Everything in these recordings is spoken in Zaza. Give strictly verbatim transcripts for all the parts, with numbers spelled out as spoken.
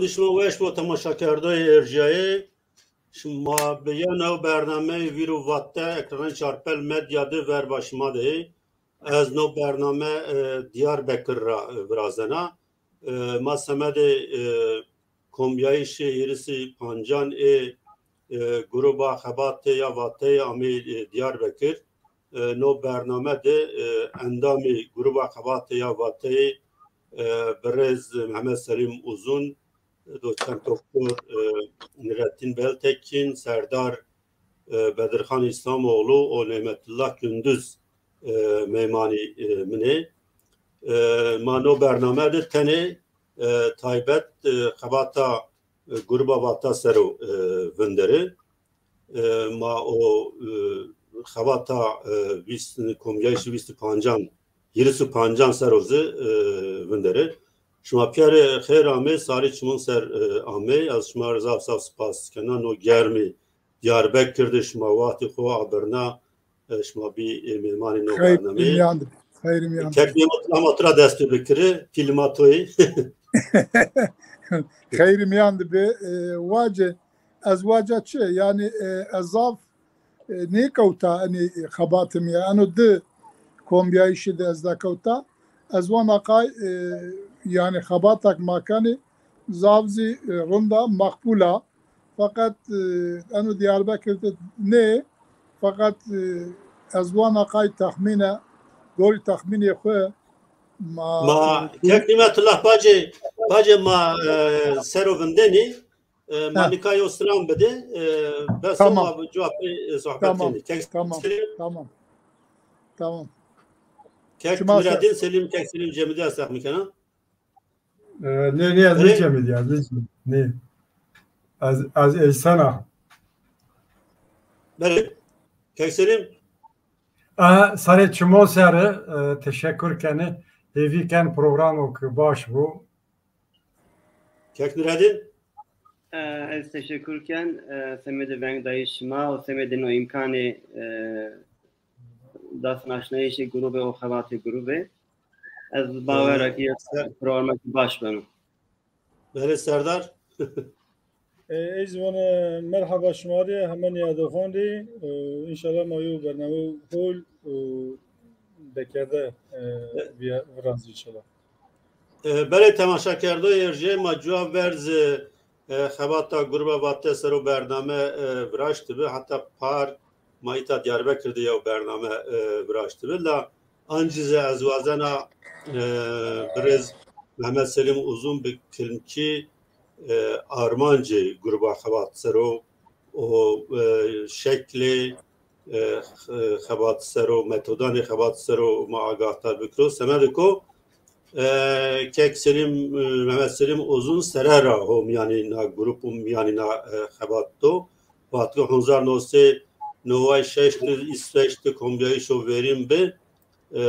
Şima weş bo temaşakerdoyê erjîyayê. Şima bi ya new bernameyê Vîr û Vate ekranê Çarpel Medya de verba şima de yê. Ez no bername, e, Diyarbekir ra, e, virazena. E, ma semedê, e, kombîyayîşê hîrisî pancan ê, e, Gruba Xebatê ya Vateyî amê, e, Diyarbekir. E, no bername de, e, endamê Gruba Xebatê ya Vateyî, e, birêz Mehmet Selîm Uzun, doçent doktor, e, Nurettin Beltekin, Serdar, e, Bedirxan İslamoğlu û Nêmetullah Gündüz, e, meymanî, e, min ê. E, ma no bername de tenê, e, taybet, e, xebata, e, Gruba Vate ser o, e, vinderê. E, ma o, e, xebata, e, vîst, kombîyayîşî vîst û pancan, hîris û pancan ser o zî, e, vinderê. Şima pîyerê xêr amê, sarê çimun ser, e, amê. Ez şima rê zaf zaf spas kena. No germî Diyarbekir de şima waxtê xo abirna, e, şima bî, e, mêmanê no bernameyî. Xeyrî miyan de bê. Xeyrî miyan de bê. Kek Nîmet, ama tu ra dest pê bikirî, pîlê ma to yê. Xeyrî miyan de bê. E, wace, ez waca çi? Yanî, e, ez zaf, e, nêkewta enê xebatê mi ya. Eno di kombîyayîşî de ez dakewta. Ez wana qay, e, yanî xebatak ma kenê zaf zî, e, rind a, meqbul a. Feqet, e, eno Diyarbekir de nê, feqet, e, ez wana qay texmîne, gorî texmînê xwu ma... Ma, e, Kek Nîmetullah, bacê, bacê ma, e, ser o vindenî, e, ma nika yew silam bidê, e, bes o, ma cewabê, e, sohbet kenê. Kek Selîm. Tamam, tamam. Kek Nureddin Selîm, Kek Selîm cemidî ez texmîn kena. E, nê, nê, ez nêcemidî, ez nêcemidî. Nê. Ez, ez eysena. Belê. Kek Selîm? E, sarê çimo ser, e, teşekur kenê. Hêvî ken programo ki baş bo. Kek Nureddin? E, ez teşekur ken, e, semedê vengdayîş şima û semedê no îmkanê, e, dastnaşnayîşê grûbe û xebatê grûbe. Ez bawer a ki programa ki baş beno. Belê, Serdar. E, ez vana merheba şima rê, heme nîyadoxan rê. E, înşallah ma yew bername hol, e, dekerde, e, virazî înşallah. E, belê temaşakerdoyê erjîyayê, ma cuwa verz, e, xebata Gruba Vate ser o bername, e, viraştibi. Heta par ma îta Diyarbekir de yew bername, e, viraştibi. La ancî zî ez wazena, e, birêz Mehmet Selîm Uzun bi kilmkî, e, armancê Gruba Xebat ser o û, e, şeklê, e, xe-, xebat ser o, metodanê xebat ser o ma agahdar bikiro. Semedê ko, e, Kek Selîm, e, Mehmet Selîm Uzun sere ra ho mîyanê na grup û mîyanê na, e, xebat do. Wextê honzar no sey neway şeş de Îsveç de kombîyayîşo verîn bi, e,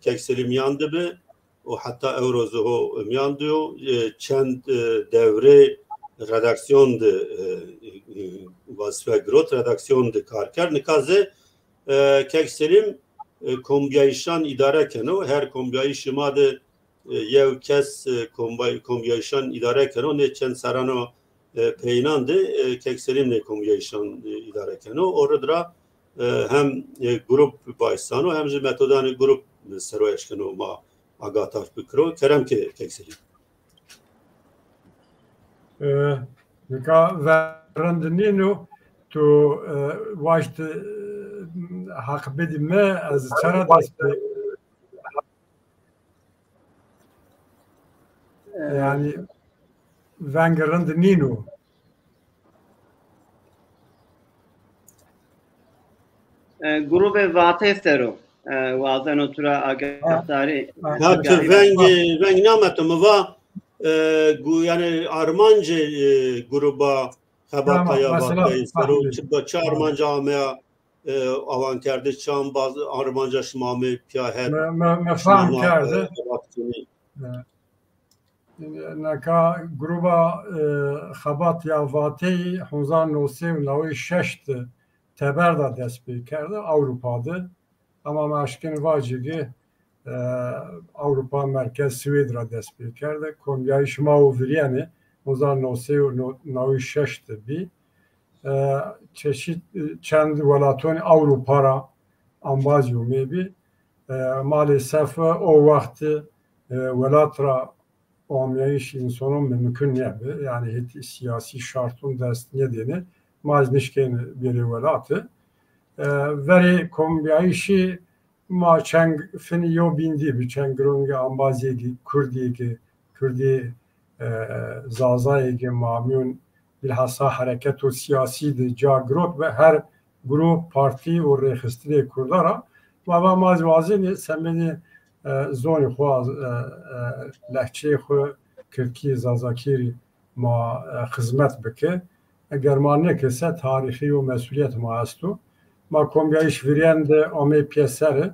Kek Selîm mîyan de bi. Û heta ewro zî ho mîyan de yo, e, çend, e, dewrê redaksîyon de, e, e, wazîfe girot, redaksîyon de kar kerd. Nika zî, e, Kek Selîm, e, kombîyayîşan îdare keno. Her kombîyayîşê ma de, e, yew kes, e, kombay-, kombîyayîşan îdare keno. Nê çend serran o, e, peyînan de, e, Kek Selîm nê kombîyayîşan, e, îdare keno. O rid ra, e, hem, e, grup başsano hem zî metodanê grup, e, seroyeş keno ma agahdar bikiro. Kerem ke Kek Selîm. E, nika verend nîno, tu, e, waşt, e, haq bidî mi, ez çara dest pê Yanî veng rind nîno. E, grûbê Vatê ser o, e, wazeno tu ra agahdarî. Ha, tu veng, veng name, tu mi va, e, gu-, yanî armancê, e, grûba Xebata ya Vateyî ser o, çi, çi armanca ameya, e, awankerdê, çi embaz armanca şima amê pîya het. Mi, mi, mi fehm kerde. E, neka grûba, e, Xebat ya Vateyî hezar newsey û newey şeş de teber de dest pê kerde, Ewropa de. Ama ma eşkenî vacî ki, e, Ewropa merkez Swêd ra dest pê kerde. Kombîyayîş ma û virîyenê hezar û new sey û newî û şeş de bî. E, çeşit, e, çend welatonî Ewropa ra embazî omê bî. E, malêsef o wext, e, welat ra ameyîş însonon mimkun nêbi. Yanî hêt sîyasî şarton dest nêdêne. Ma zî nişkên bêrê welatî. E, verê kombîyayîşî ma çend finî yo bîn dî bi, çend girongê embazîyê kurdî, kurdî, e, zazayê ma mîyon bilhassa hereketo sîyasî de ca girot bi, her grûp, partî û rêxistinê kurda ra. Ma va ma zî wazenê semedê, e, zonê xo, e, e, lehçeyê xo kirdkî, zazakî rî ma, e, xizmet bike. Eger ma nêkese tarîxî yo mesulîyet ma esto. Ma kombîyayîş virîyen de amey pîyeser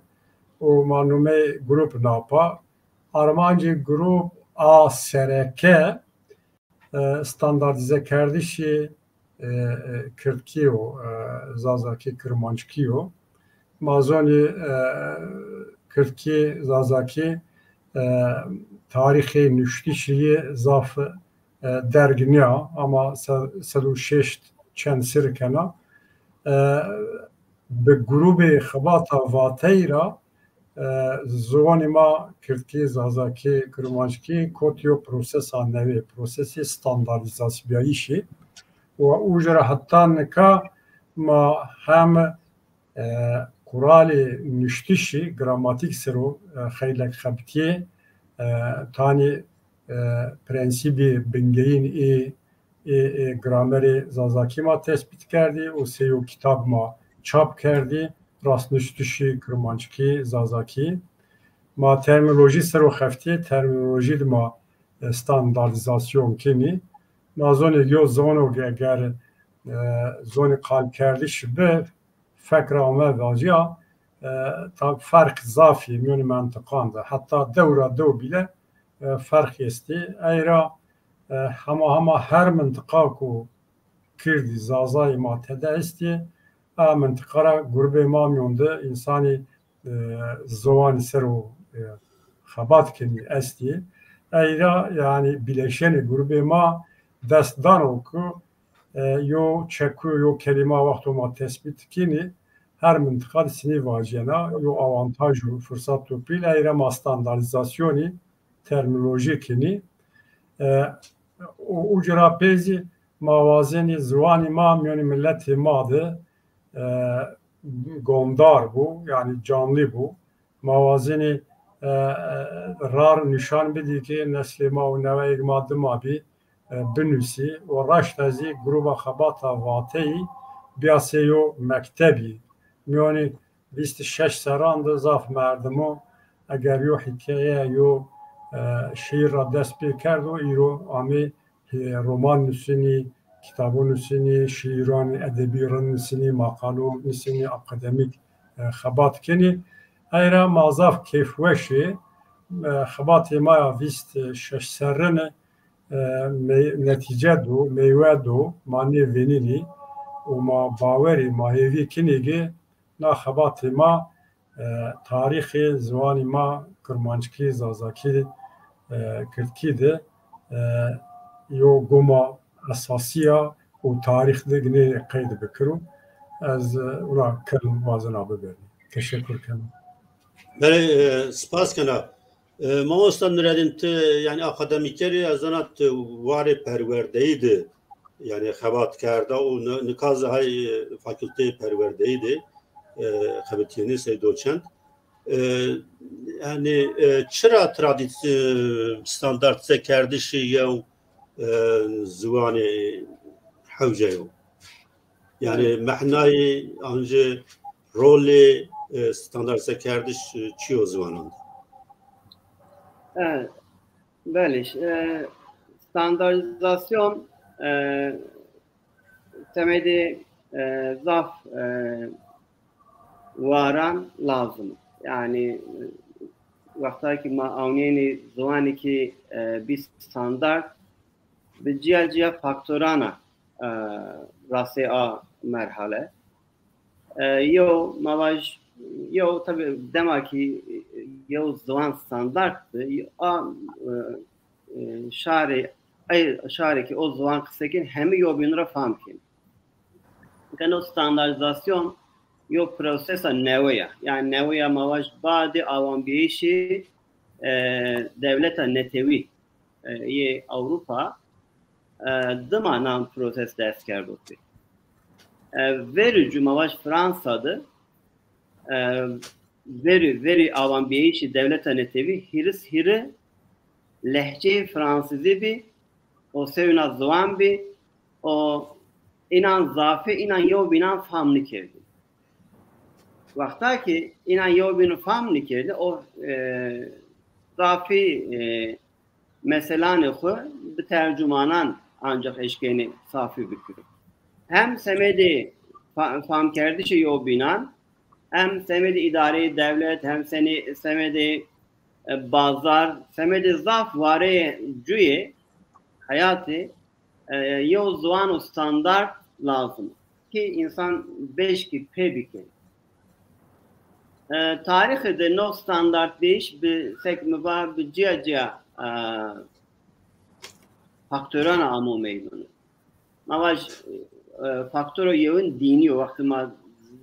û ma numey grûp na pa. Armancê grûp a sereke, e, standardîzekerdişê, e, e, kirdkî yo, e, zazakî, kirmanckî yo. Ma zonî, e, kirdkî, zazakî, e, tarîxê nuştişî yê zaf, e, derg nîya, ama se-, sed û şeşt çend serrî kena. E, bi grûbê xebata vateyî ra, e, ziwanê ma kirdkî, zazakî, kirmanckî kot yo prosesa newê, prosesê standardîzasîbîyayîşî. Û uca ra heta nika ma hem, e, quralê nuştişî, gramatîk ser o, e, xeylek xebitîyê, e, tanî, e, prensîbê bingeyîn ê, ê, ê gramerê zazakî ma tespît kerdî û sey yo kitab ma çap kerdî, rastnuştişî kirmanckî, zazakî. Ma termînolojî ser o xeftîyê, termînolojî de ma, e, standardîzasyon kenî. Ma zonê yo zono ge-, eger, e, zonê qalkerdişî bi, fek ra ame vajîya, e, tab ferq zaf î mîyonê mentiqan de. Heta dew ra dew bîle, e, ferq estî. Ey ra, e, hema hema her mintiqa ku kirdî, zazayî ma tede estî, a mintiqa ra grûbê ma mîyon de însanî, e, ziwanî ser o, e, xebat kenî estî. Ey ra, yanî, bîleşenê grûbê ma dest dano ku, e, yo çeku, yo kelîma wexto ma tespît kenî, her mintiqa de sinî vajîyena, yo awantaj û firsat û pîl, ey ra ma standardîzasyonî termînolojî kenî. E, û, û ci ra pey zî ma wazenî ziwanî ma mîyonê miletê ma de, e, gondar bo, yanî canlî bo. Ma wazenî, e, e, rar nîşan bidî ke neslê ma û neweyêk ma dima bî, e, binusî û raşta zî grûba xebata vateyî bîya sey yo mektebî. Mîyonê vîst û şeş serran de zaf merdimo eger yo hîkaye, yo, e, şîîr ra dest pê kerdo, îro amê, e, roman nusinî, kitabo nusinî, şîîran edebî rind nusinî, maqalo nusinî, akademîk, e, xebat kenî. Ey ra ma zaf keyfweş ê. E, xebatê ma ya vîst û şeş serrine, e, mey-, netîce do, meywe do, ma nêvênenî û ma bawerî, ma hêvî kenî ke na xebatê ma, e, tarîxê ziwanî ma kirmanckî, zazakî, e, kirdkî de, e, yo goma esasî ya û tarîx de ginê qeyd bikiro. Ez, e, wina kelm wazena bibêrî. Teşekur kena. Belê, e, spas kena. E, mamosta Nuredîn, ti, yanî, akademîkerî, ez zana ti warê perwerdeyî de, yanî, xebat kerda û ni-, nika zî hay, e, fakülteyê perwerdeyî de, e, xebitîyenî sey doçent. E, yanî, e, çira tradis-, e, standartîzekerdişî yew, e, ziwanê hewce yo? Yanî, mehnayê, ancî rolê, e, standardîzekerdiş, e, çi yo ziwanan de? E, belê, e, standardîzasyon, e, temedê, e, zaf, e, waran lazim. Yanî, e, wexta ki ma awnîyenî ziwanî ki, e, bî standard, bi cîya cîya faktoran a, e, rasê a merhale. E, yew, ma vaj, yew, tabî dema ki yew ziwan standard bi, a, e, e, şarê ey şarê ki o ziwan qise kên, hemî yobîn ra fam kên. Geno standardîzasyon yo prosesa newe ya. Yanî newe ya ma vaj badê awanbîyayîşê, e, dewleta netewî, e, yê Ewropa, e, dima nan proses dest kerdo pê. E, verî cû ma vaj Fransa de, e, verî, verî awanbîyayîşê dewleta netewî hîris hîrê lehçeyê fransizî bî û sewna ziwan bî û înan zafî, înan yewbînan fam nîkerdî. Wexta ki înan yewbînan fam nîkerdî, o, e, zafî, e, meselanê xwu bi tercumanan ancax eşkenê safî bikiro. Hem semedê fa-, famkerdişê yewbînan, hem semedê îdareyê dewlet, hem senê-, semedê, e, bazar, semedê zaf wareyê cuyê heyatê, e, yew ziwano standart lazim o ki însan beşkî pê bikê. E, tarîxê de no standartbîyayîş bi, sek mi va, bi cîya cîya, e, faktoran amo meydon. Ma vaj, e, faktoro yewin dînî yo. Wextê ma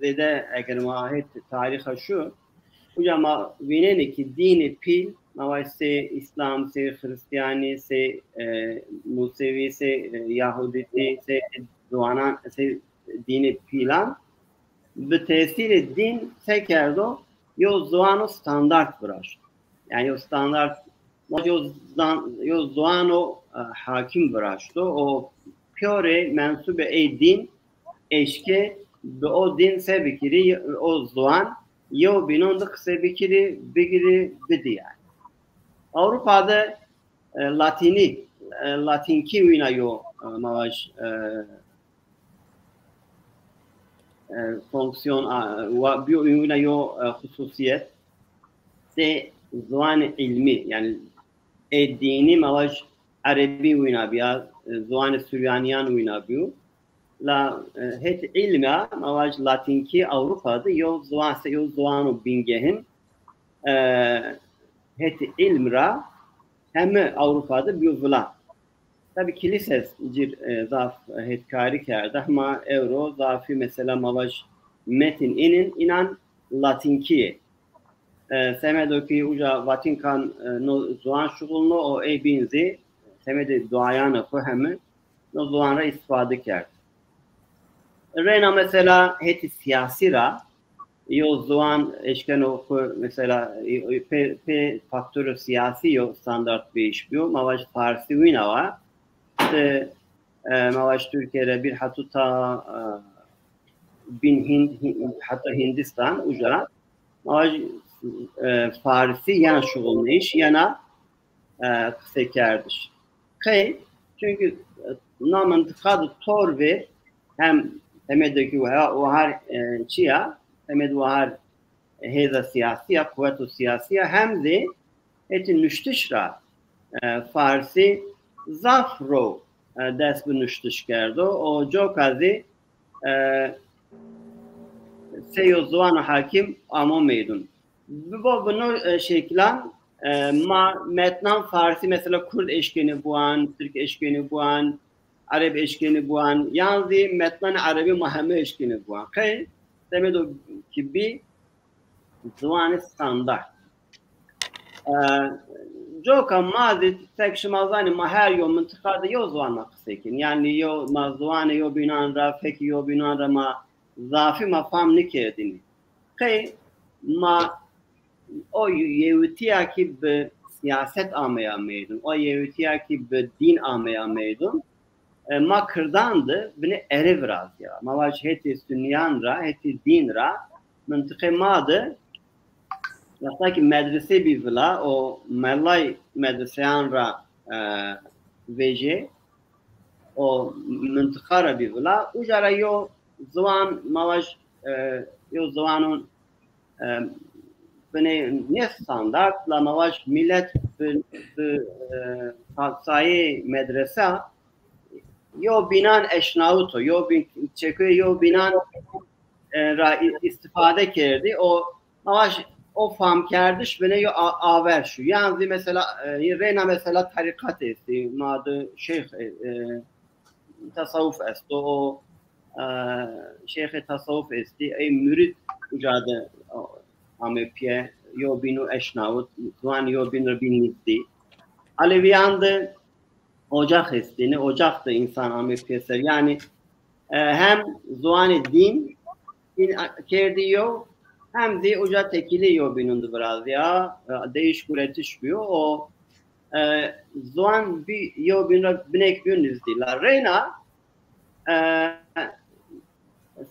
zêde eger ma het tarîxa şu, uca ma vînenê ki dînê pîl, ma vaj sey Îslam, sey Xirîstîyanî, sey, e, Musevî, sey, e, Yahudîtî, sey ziwanan, sey dînê pîlan, bi tesîrê dîn se kerdo, yew ziwano standart viraşto. Yanî yew standart, yew zan-, yew ziwano, e, hakim viraşto. O pîyorê mensubê ey dîn eşkê bi o dîn se bikirî, o ziwan yewbînon de qise bikirî, bigirî, bidî yanî. Ewropa de, e, latînî, e, latînkî wîna yo, e, ma vaj, e, e, fonksiyon, a, wa-, biyo wîna yo, e, xususîyet. Sey ziwanê îlmî, yanî ê dînî ma vaj erebî wîna bîya, e, ziwanê suryanîyan wîna bîyo. La, e, het îlm ra, ma vaj latînkî Ewropa de yew ziwan, sey yew ziwano bîngehin, e, het îlm ra heme Ewropa de bîyo vila. Tabî kilîses cir, e, zaf hetkarî kerde, hema ewro zafî mesela ma vaj metîn înin, înan latînkî yê. E, semedo ki uca Vatîkan, e, no ziwan şuxulno û ey bîn zî semedê duayanê xwu heme no ziwan ra îstîfade kerd. Reyna mesela hetî sîyasî ra, yew ziwan eşkeno xwu mesela, e, e, pê, pê faktoro sîyasî yew standartbîyayîş bîyo. Ma vaj farsî wîna wa. Ti, e, ma vaj Tirkîye ra bir heta ta, e, bin Hind, Hin-, heta Hindistan uca. Ma vaj, e, farsî yena şuxulnayîş, yena, e, qisekerdiş. Qey? Çunkî, e, na mintiqa de tor vêr hem semedê ki wa-, wahar, e, çi ya, semedê wahar hêza sîyasî ya, quweto sîyasî ya, hem zî hetî nuştiş ra, e, farsî zaf ro, e, dest bi nuştiş kerdo û coka zî, e, sey yew ziwano hakîm amo meydun. Bibo bi no, e, şeklan, e, ma metnan farsî, mesela kurd eşkenê biwan, tirk eşkenê biwan, ereb eşkenê biwan, yan zî metnanê erebî ma heme eşkenê biwan. Qey? Semedo ki bî ziwanê standart. E, coka ma zî, sek şima zanî, ma her yew mintiqa de yew ziwan ma qise kên. Yanî yew ma ziwanê yewbînan ra, fekê yewbînan ra ma zafî ma fam nêkerdînî. Qey? Ma o yewitîya ki bi sîyaset ameya meydun, o yewitîya ki bi dîn ameya meydun, e, ma kirdan de binê erê virazîya. Ma vaj hetê sunîyan ra, hetê dîn ra, mintiqê ma de wexta ki medrese bî vila û melay medreseyan ra, e, vejê û mintiqa ra bî vila, uca ra yew ziwan ma vaj, e, yew ziwanon, e, binê nê standart, la ma vaj milet bi, bi, e, sayê medresa yewbînan eşnawito, yewbîn, çekuye yewbînan, e, ra î-, îstîfade kerdî. O ma vaj, o famkerdiş bine yo a-, aver şu. Yan zî mesela, e, reyna mesela terîqat estî, ma de şeyh, e, e, tesawuf esto, o, e, şeyxê tesawuf estî, ey murîd uca de, o, ame pîye, yo bînu eşnawit, ziwan yo bîn ra bîn nizdî. Alewîyan de ocax estîne, ocax de însan ame pêser. Yanî, e, hem ziwanê dîn, dîn a-, kerdî yew, hem zî uca tekîlî yewbînûn de virazîya, e, değiş guretiş bîyo. O, e, ziwan bî yewbîn ra binêk bîyo nizdî. La reyna, e,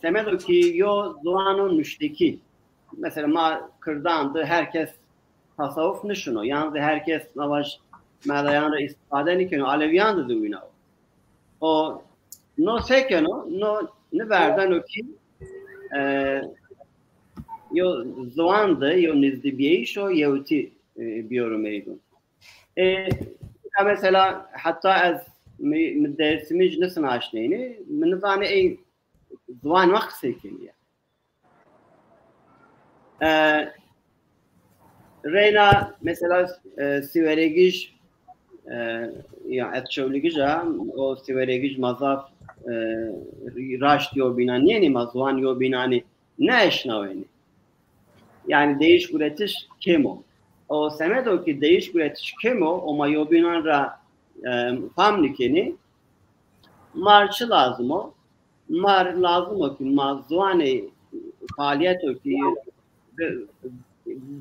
semedo kî yo ziwano nuştekî. Mesela ma kirdan de her kes tasawuf nişino. Yan zî her kes ma vaj melayan ra îstîfade nîkeno. Alewîyan de zî wîna o. O no se keno, no niverdeno kî, e, yo ziwan de yo nizdîbîyeyîş o yewtî, e, bîyoro meydon. E, ya mesela heta ez mi, mi Dêrsimij nisinaşneyni, mi nizanê ey ziwan ma qisey kenî ya. E, reyna mesela, e, Sîweregij, e, ya ez Çewligij a, o Sîweregij ma zaf, e, raşt yobînan nênî, ma ziwan yobînanî neeşnawenî. Yanî değiş guretiş kêm o. O semedo kî değiş guretiş kêm o, o ma yobînan ra, e, fam nîkenî, ma r' çi lazim o? Ma r' lazim o kî ma ziwanê faalîyeto kî bi,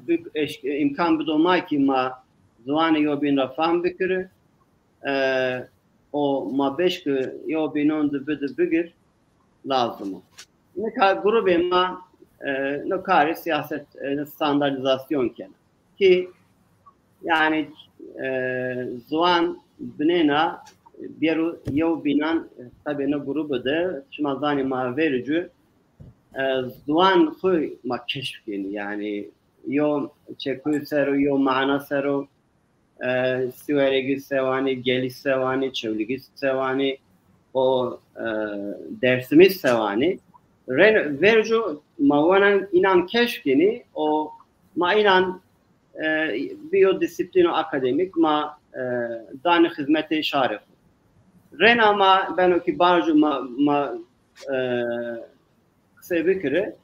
bi, eş-, îmkan bido ma kî ma ziwanê yobîn ra fam bikiri, e, o ma beşki yobînon de bidi bigir lazim o. Nika grubê ma, e, no karê sîyaset, e, standartîzasyon kena. Kî, yanî, e, ziwan binêna bêro yewbînan, e, tabê no grubi de, şima zanî ma verî cû, e, ziwan xwu ma keşf kenî. Yanî, yo çekuy ser o, yo mana ser o, e, Sîweregij se wanî, Gelij se wanî, Çewligij se wanî, o, e, Dêrsimij se wanî. Ren-, verco ma wanan înan keşf kenî, o ma înan, e, bi yo disiplîno akademîk ma, e, danî xizmetê şarê xwu. Reyna ma beno kî barco ma, ma, e, qisey bikiri.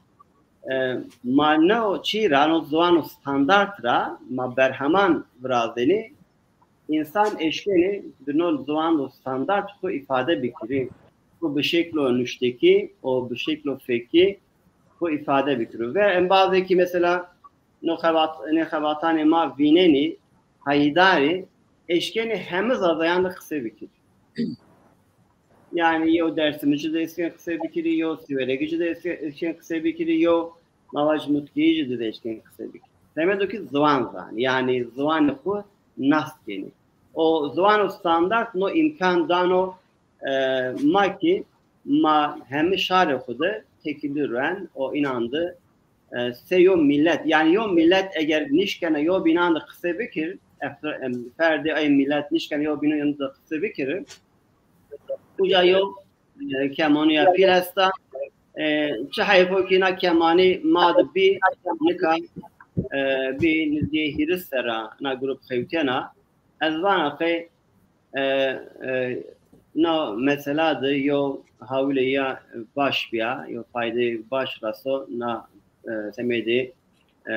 E, ma no çî ra, no ziwano standart ra ma berheman virazenî, însan eşkenî bi no ziwano standart xwu îfade bikirî, xwu bi şeklo nuştekî û bi şeklo fekî xwu îfade bikiro. Ve embazê kî mesela no xebat-, nê xebatanê ma vînenî, hayîdarî, eşkenî heme zazayan de qisey bikirî. Yanî yew Dêrsimijî de eşkenî qisey bikirî, yew Sîweregijî de eşke-, eşkenî qisey bikirî, yew ma vaj Mutkeyijî de eşkenî qisey bikirî. Semedo kî ziwan zanî. Yanî ziwanê xwu nas kenî. O ziwano standart no îmkan dano, e, ma kî ma heme şarê xwu de tekîlî ren û înan de, e, sey yo mîlet. Yanî yo mîlet eger nîşkena yobînan de qisey bikir, ef-, em, ferdê ay mîlet nîşkena yobînan de qisey bikir, uca yo, e, kemonîya pîl esta. E, çi heyf o kî na kemanî ma de bî, nika, e, bî nizdîyê hîris serra na grup xewtena. Ez vana qey, e, e, na mesela de yo hawlê ya baş bîya, yo faydê baş raso na, e, semedê, e,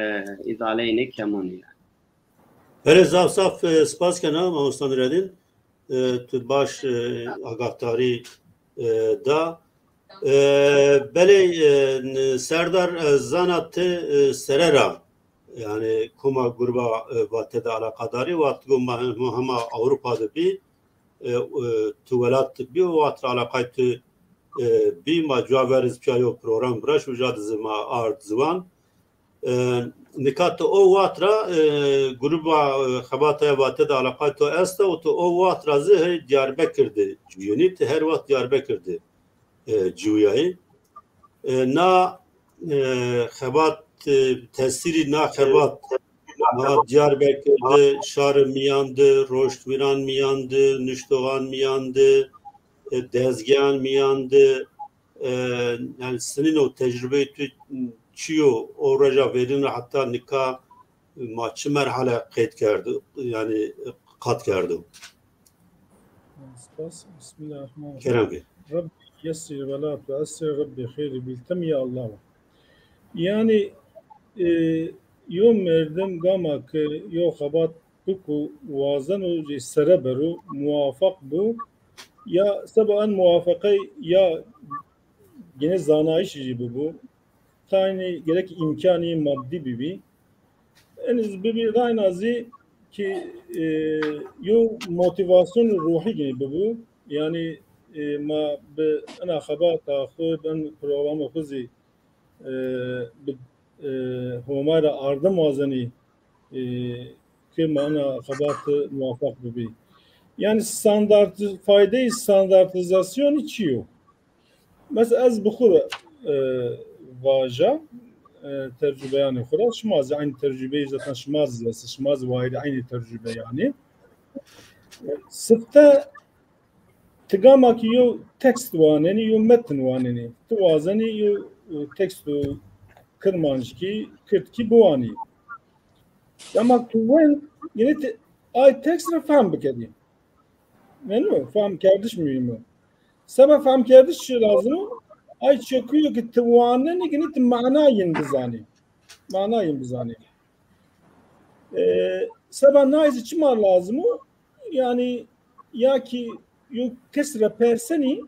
îzaleynê kemonî ya. Belê, zaf zaf, e, spas kena mamosta Nuredîn. E, tu baş, e, agahdarî, e, da. E, belê, e, n-, Serdar, e, zana ti, e, sere ra, yanî koma gruba, e, Vate de alaqadarî, wexto ma, ma hema Ewropa de bî, e, e, tu welat de bî, o wext ra alaqay tu, e, bî, ma cuwa ver iz pîya yo program viraşt, uca de zî ma ard ziwan. E, nika ti o wext ra, e, gruba, e, xebata ya Vate de alaqay to esta û ti o wext ra zî hey Diyarbekir de ciwîyenî, ti her wext Diyarbekir de, e, ciwîyayî. E, na, e, xebat, e, tesîrî na xebat, na Diyarbekir de, şarê mîyan de, roştwîran mîyan de, nuştoxan mîyan de, e, dezgeyan mîyan de, e, yanî sinîno tecrubeyê tu çi yo, o roja verîn ra heta nika, ma çi merhale qeyd kerdo, yanî qat kerdo? Spas. Bismillahirrahmanirrahim. Kerem ke. Rabbi yessir ve la tuessir, Rabbi xeyri biltim, ya Allah. Yanî e, yo merdim gama ke yo xebat biku, wazeno rê sere bero, muwafaq bu, ya seba en muwafaqey ya gene zanayîşî jî bibu, taynî gerek îmkanî maddî bibî. Eniz bibî rayna zî ki e, yo motivasyon ruhî gene bibu. Yanî e, ma bi ena xebata xo, bi en programa xo zî e, bi e, Homa ra ardim wazenî e, ki ma ena xebati muwafaq bibî. Yanî standart, faydeyê standartîzasyonî çi yo? Mesela ez bi xwu re e, vaja e, tecrübeyanê xwu ra. Şima zî aynî tecrübeyî zaten şima zî esti, şima zî wayîrê aynî tecrübeyanî. Sifte ti gama ki yo tekst wanenî, yo metin wanenî, ti wazenî yo e, teksto kirmanckî, kirdkî biwanî. Gama tu wend, yine ti ay tekst ra fehm bikerî. Yanî fehm kerdiş muhîm o. Seba fehm kerdiş çi lazim o? Ay çekuyo ki ti wanenî, yine ti mana yin bizanî. Mana yin bizanî. E, seba nay zî çima lazim o? Yanî ya ki yo kes ra persenî,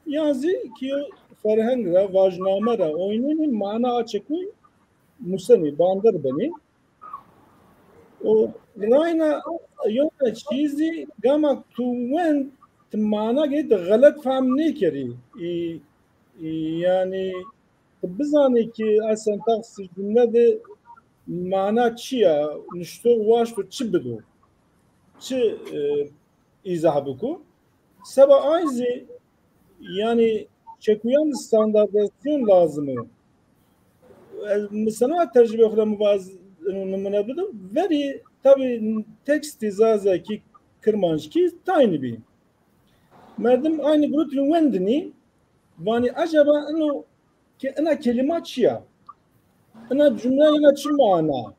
ya zî ki yo ferheng ra, vajname ra oynenî, mana a çekuy musenî, bander benî. O rayna yona çî zî gama tu wend, ti mana gê ti xelet fehm nêkerî. Î, î, yanî ti bizanî ki a sentaksî cumle de mana çi ya, nuştox waşto çi bido, çi e, îzah biko. Seba ay zî yanî çekuyan standardîzasyon lazim o. Ez, mi sena tecrübe xo ra mi vaz, ino nimune bidim. Verî tabî tekstî zazakî, kirmanckî taynî bî. Merdim aynî gurutî wendinî, vanî acaba ino ke ina kelîma çi ya? Ina cumle ina çi mana?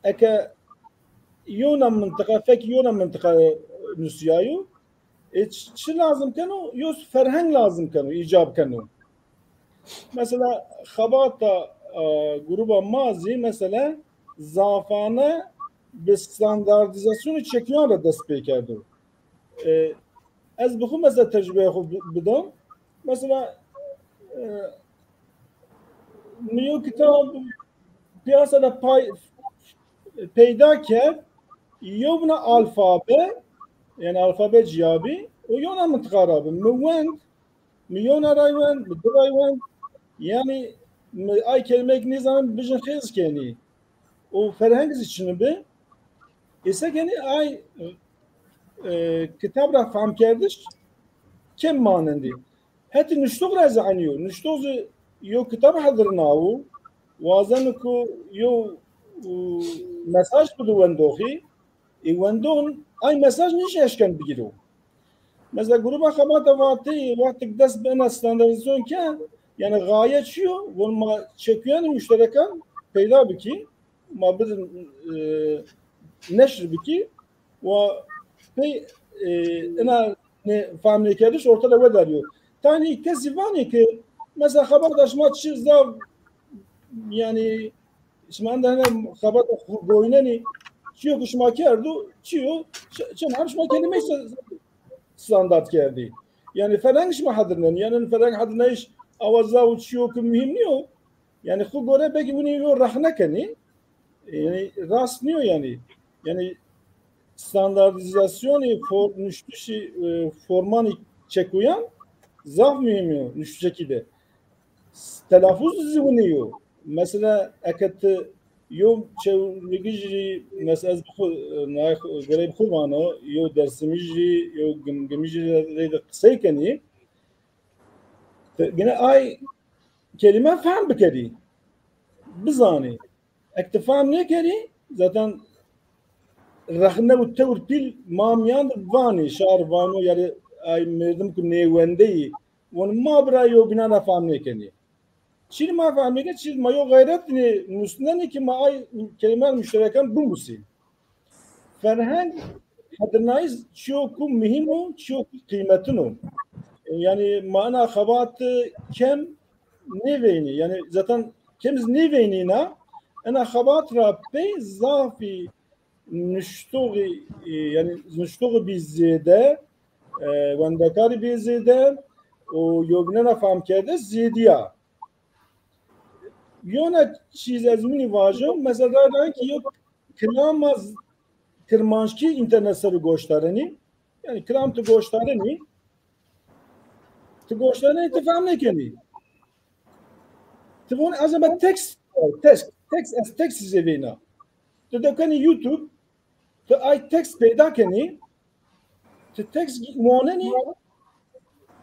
Eke yewna mintiqa, fek yewna mintiqa nusîyayo, e, çi, çi lazim keno? Yo ferheng lazim keno, îcab keno. Mesela xebata e, gruba ma zî mesela zafane bi standardîzasyonê çekuyan ra dest pê kerdo. E, ez bi xwu mesela tecrübeya xwu bi-, bidam. Mesela e, mi yo kitab piyasa de pay peyda kerd, yewna alfabe, yanî alfabe ciyabî, o yewna mintiqa ra bi. Mi wend, mi yewna ray wend, mi di ray wend. Yanî mi ay kelimeyêk nêzanim bijin xêz kenî. O ferheng zî çini bi. Êse kenî ay e, kitab ra fehm kerdiş kêm manendî. Hetî nuştox ra zî enî yo. Nuştox zî yo kitab hedirnawo, wazeno ku yo e, mesaj bido wendoxî, ê wendox ay mesaj nêşî eşken bigîro. Mesela gruba xebata Vateyî wextik dest bi ena standardîzasyon ke, yanî gaye çi yo? Von ma çekuyanê muşterekan peyda bikî, ma bidin e, neşr bikî, wa pey e, ina ne, fehm nêkerdiş orte de wedarîyo. Tanî kesî vanê ke mesela xebata şima çi zaf, yanî şima enda hene xebata xwu goynenî, çiyo ku şima kerdo, çiyo, çi, çi hem şima kelîmeyî standart kerdî. Yanî ferheng şima hedirnenî, yanî ferheng hedirnayîş awa zaf û çiyo ku muhîm nîyo. Yanî xwu gore belkî winî yo rexne kenî. Yanî rast nîyo yanî. Yanî standardîzasyonê for-, nuştişî e, formanî çekuyan zaf muhîm yo nuştişekî de. Telafuz zî winî yo. Mesela eke ti yo çewligijî, mesela ez bi xwu, e, nay xwu, goreyê bi xwu vano, yo dersimijî, yo gim-, gimijî reyde qisey kenî, ti gine ay kelîme fehm bikerî, bizanî. Eke ti fehm nêkerî, zaten rexne û tewr pîl ma mîyan de vanî, şar vano, yanî ay merdim ku nêwendeyî, von ma bira yewbînan ra fehm nêkenî. Çî ma fehmê ke, çî ma yo xeyret nê musnenê ki ma ay kelimeyan muşterekan bimusî. Ferheng hedirnayîş çîyo ku muhîm o, çîyo ku qîmetin o. Yanî ma ena xebat kem nêveynî. Yanî zaten kem zî nêveynîna, ena xebat ra pey zafî nuştoxî, e, yanî nuştoxî bî zêde, e, wendekarî bî zêde û yobînena famkerde zêdîya. Yona çîz ez winî vajo, mesela, ra ki yo kilama z-, kirmanckî înternet ser goşdarenî, yanî kilam tu goşdarenî, tu goşdarenî, tu fehm nêkenî. Tu von ez ebe tekst, tekst, tekst, ez tekst zêveyna. Tu de kenî YouTube, tu ay tekst peyda kenî, tu tekst wanenî,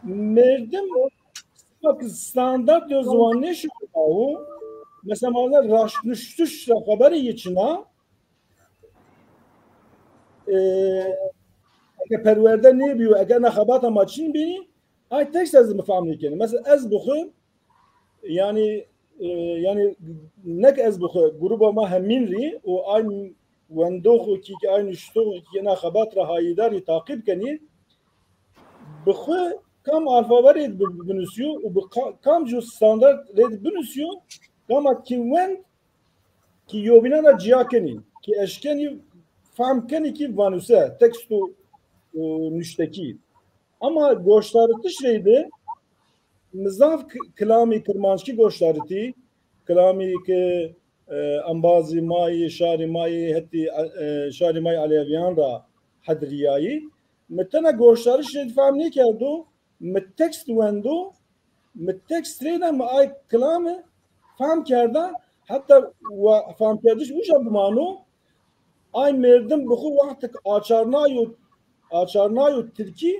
merdim bak standart yo ziwan nêşo awu. Mesela ma raştnuştuş ra xeberê yi çina, e, eke perwerde nêbîyo, eke na xebata ma çin bînî, ay tekst ez mi fehm nêkenî. Mesela ez bixwe, yanî, e, yanî nek ez bixwe, gruba ma hemîn rî û ay wendoxo kî, kî ay nuştoxo kî na xebat ra hayîdarî taqîb kenî, bixwe kam alfabe rê bi-, binusîyo û bi ka-, kam ju standart rê binusîyo, gama kî wend kî yobînan ra cîya kenî, kî eşkenî fehm kenî kî vanuse, tekst û, û nuştekî. Ama goşdaritiş reyde mi zaf k-, kilamî kirmanckî goşdaritî, kilamî ki, e, embazî ma yê, şarî ma yê, hetî, e, şarî ma yê Elewîyan ra hedrîyayî. Mi tena goşdariş reyde fehm nêkerdo, mi tekst wendo, mi tekst reyna mi ay kilame fehm kerda, heta wa-, fehmkerdiş uca bimano, ay merdim bi xwu wextek açarnayo, açarnayo tirkî,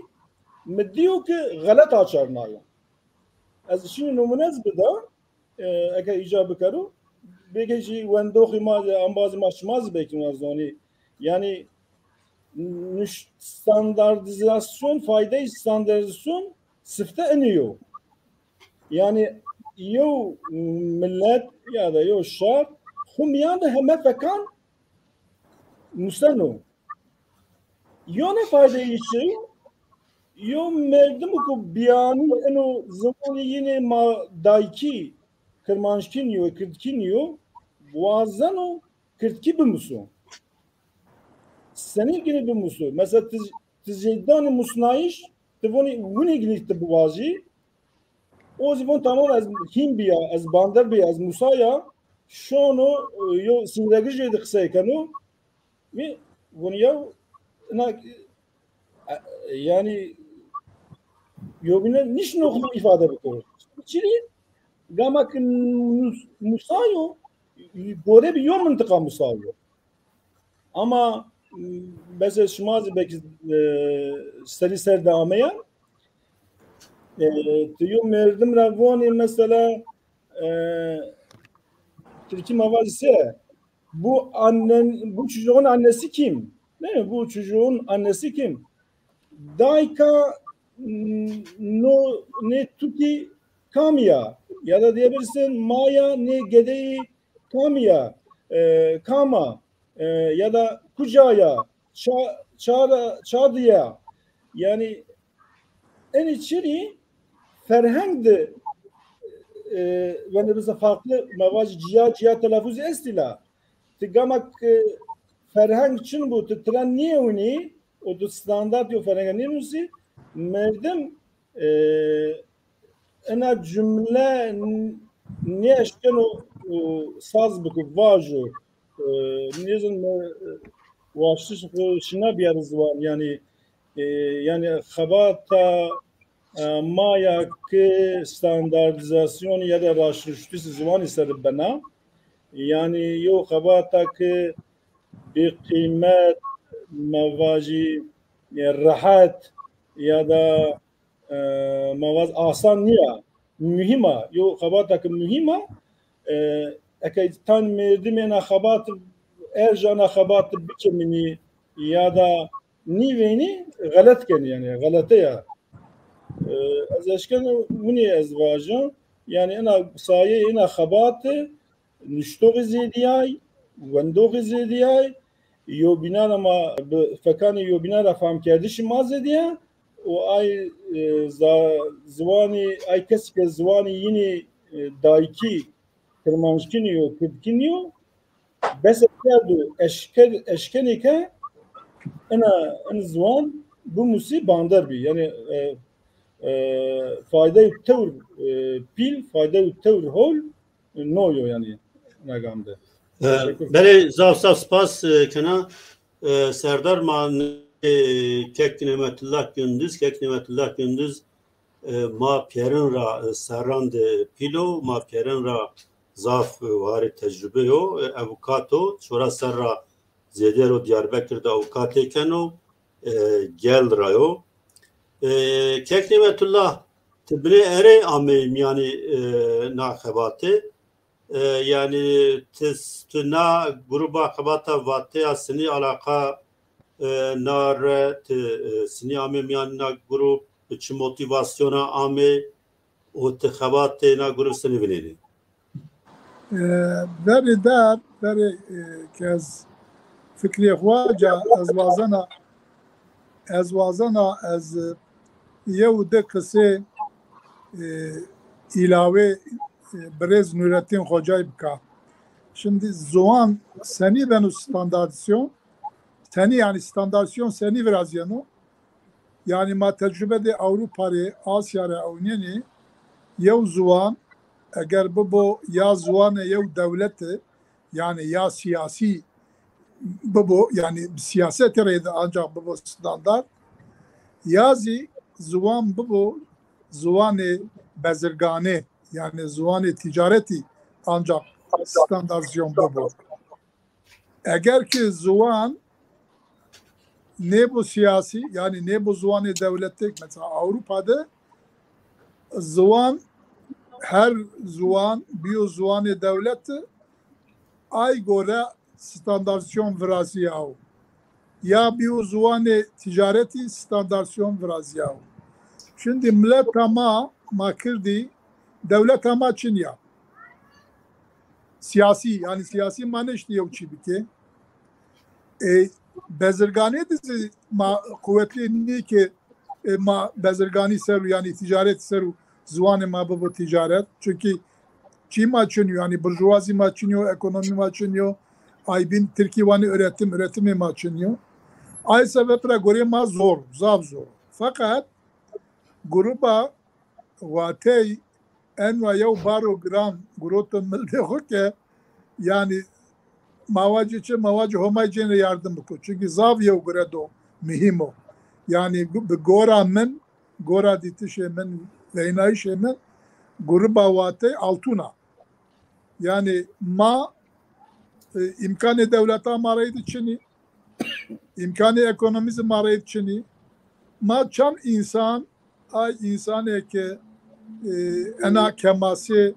mi dîyo ke xelet açarnayo. Ez şînî numune zî bida, e, eke îca bikero, belkî jî wendoxî ma, embazî ma, şima zî belkî wa zonî. Yanî nuş-, standartîzasyon, faydeyê standartîzasyon sifte inî yo. Yanî yew milet ya da yew şar xwu mîyan de heme fekan museno. Yona faydeyê çi? Yo merdim ku biyanî eno ziwanê yînê ma daykî kirmanckî nîyo, kirdkî nîyo, wazeno kirdkî bimuso. Senî ginî bimuso? Mesela ti, ti zeydanê musnayîş, ti vonî winî ginî ti biwazî. O zî von tamam, ez hîn bîya, ez bander bîya, ez musaya, şono, e, yo sînregij rê de qisey keno. Mi von ya, na, e, yanî yobîne nîşno xwu îfade bikero. Çirî gama ki mus-, musayo, gore bi yo mintiqa musayo. Ama, m, mesela şima zî belkî, e, serî ser de ameya. E, ti yo merdim ra vonî mesela, e, tirkî ma vajî se, bu annen, bu çocuğun annesi kim? Değil mi? Bu çocuğun annesi kim? Dayka, m, no, nê tutî kam ya? Ya da diyebilirsin, maya nê gedeyî kam ya? E, kam a? E, ya da kuca ya? Ça-, ça ra, ça di ya? Yanî enî çirî ferheng de, e, wenê bize farklı, ma vajî cîya cîya telafuzî estî la. Ti gama ke ferheng çin bû, ti tira nêewnî û tu standart yo ferhenge nênusî, merdim, e, ena cumle n-, nêeşkeno, e, saz biko, vajo. E, nêzon, e, waştiş xo şina biyarî ziwan, yanî, e, yanî xebata, e, ma ya ki standartîzasyon ya da raştnuştişî ziwanî ser bena. Yanî yew xebata ki bêqîmet, ma vajî, e, rehet ya da, e, ma vaj asan nîya. Muhîm a. Yew xebata ki muhîm a. E, eke tan merdimê na xebat, erja na xebat bikemînî ya da nîveynî, xelet kenî, yanî xelete ya. E, ez eşkeno winî ez vajo. Yanî ina sayeyê ina xebati nuştoxî zêdîyay, wendoxî zêdîyay, yobînan ra ma bi fekanê yobînan ra famkerdişî ma zêdîya û ay, e, za-, ziwanî, ay kesî ke ziwanî yînî, e, dayikî kirmanckî nîyo, kirdkî nîyo, bes kerdo eşke-, eşkenê ke ina, in ziwan bimusî bander bî. Yanî, e, e, faydeyê tewr, e, pîl, faydeyê tewr hol, e, no yo yanî ina gam de. E, Teşekkür. Belê, zaf zaf spas, e, kena. E, serdar ma, e, kek Nîmetullah Gündüz, kek Nîmetullah Gündüz, e, ma pîyerin ra, e, serran de pîl o, ma pîyerin ra zaf, e, warê tecrube yo, e, avukat o, çora serra zêdîyer o Diyarbekir de avukatê keno, e, gel ra yo. E, kek Nîmetullah, ti binê erey ameyî mîyanê, e, na xebate. E, yanî ti, ti na gruba xebata Vateya sinî alaqa, e, na re ti, e, sinî ame mîyan na grup, bi çi motîvasyona ame û ti xebatê na grup sinî vinênî? E, verê der, verê, e, ke ez fikrê xo ca ez wazena, ez wazena ez, e, yew di qisê, e, îlawê, e, birêz Nurettin Xocay bika. Şimdi ziwan senî beno standardîzasyon? Senî, yanî standardîzasyon senî virazîyeno? Yanî ma tecrube de Ewropa rê, Asya rê ewnîyenî, yew ziwan eger bibo ya ziwanê yew dewleti, yanî ya sîyasî bibo, yanî bi sîyasetî rê de ancax bibo standard, ya zî ziwan bibo ziwanê bezirganê, yanî ziwanê tîcaretî ancax standardîzasyon bibo. Eger ki ziwan nêbo sîyasî, yanî nêbo ziwanê dewletêk, mesela Ewropa de ziwan, her ziwan bîyo ziwanê dewleti, ay gore standardîzasyon virazîyawo. Ya bîyo ziwanê tîcaretî standardîzasyon virazîyawo. Şimdi mileta ma, ma kirdî, dewleta ma çin ya. Sîyasî, yanî sîyasî ma nêştî yew çî bikê. E, bezirganê de zî ma quwetlî nîyê ke, e, ma bezirganî ser û, yanî tîcaret ser û ziwanê ma bibo tîcaret. Çunkî çî ma çin yo, yanî burjuwazî ma çin yo, ekonomî ma çin yo, ay bîn tirkî vanê üretim, üretimê ma çin yo. Ay sebeb ra gorê ma zor, zaf zor. Feqet gruba Watey eno yew baro giran guroto mildê xo ke, yanî ma vacê çi, ma vacê Homay cênê yardim biko. Çunkî zaf yew gure do muhîm o. Yanî gu-, bi gora min, gora dîtişê min, veynayişê min, gruba Watey altun a. Yanî ma, e, îmkanê dewleta ma reyde çinî, îmkanê ekonomî zî ma reyde çinî. Ma çend însan, ay însanê ke, e, ena kemasê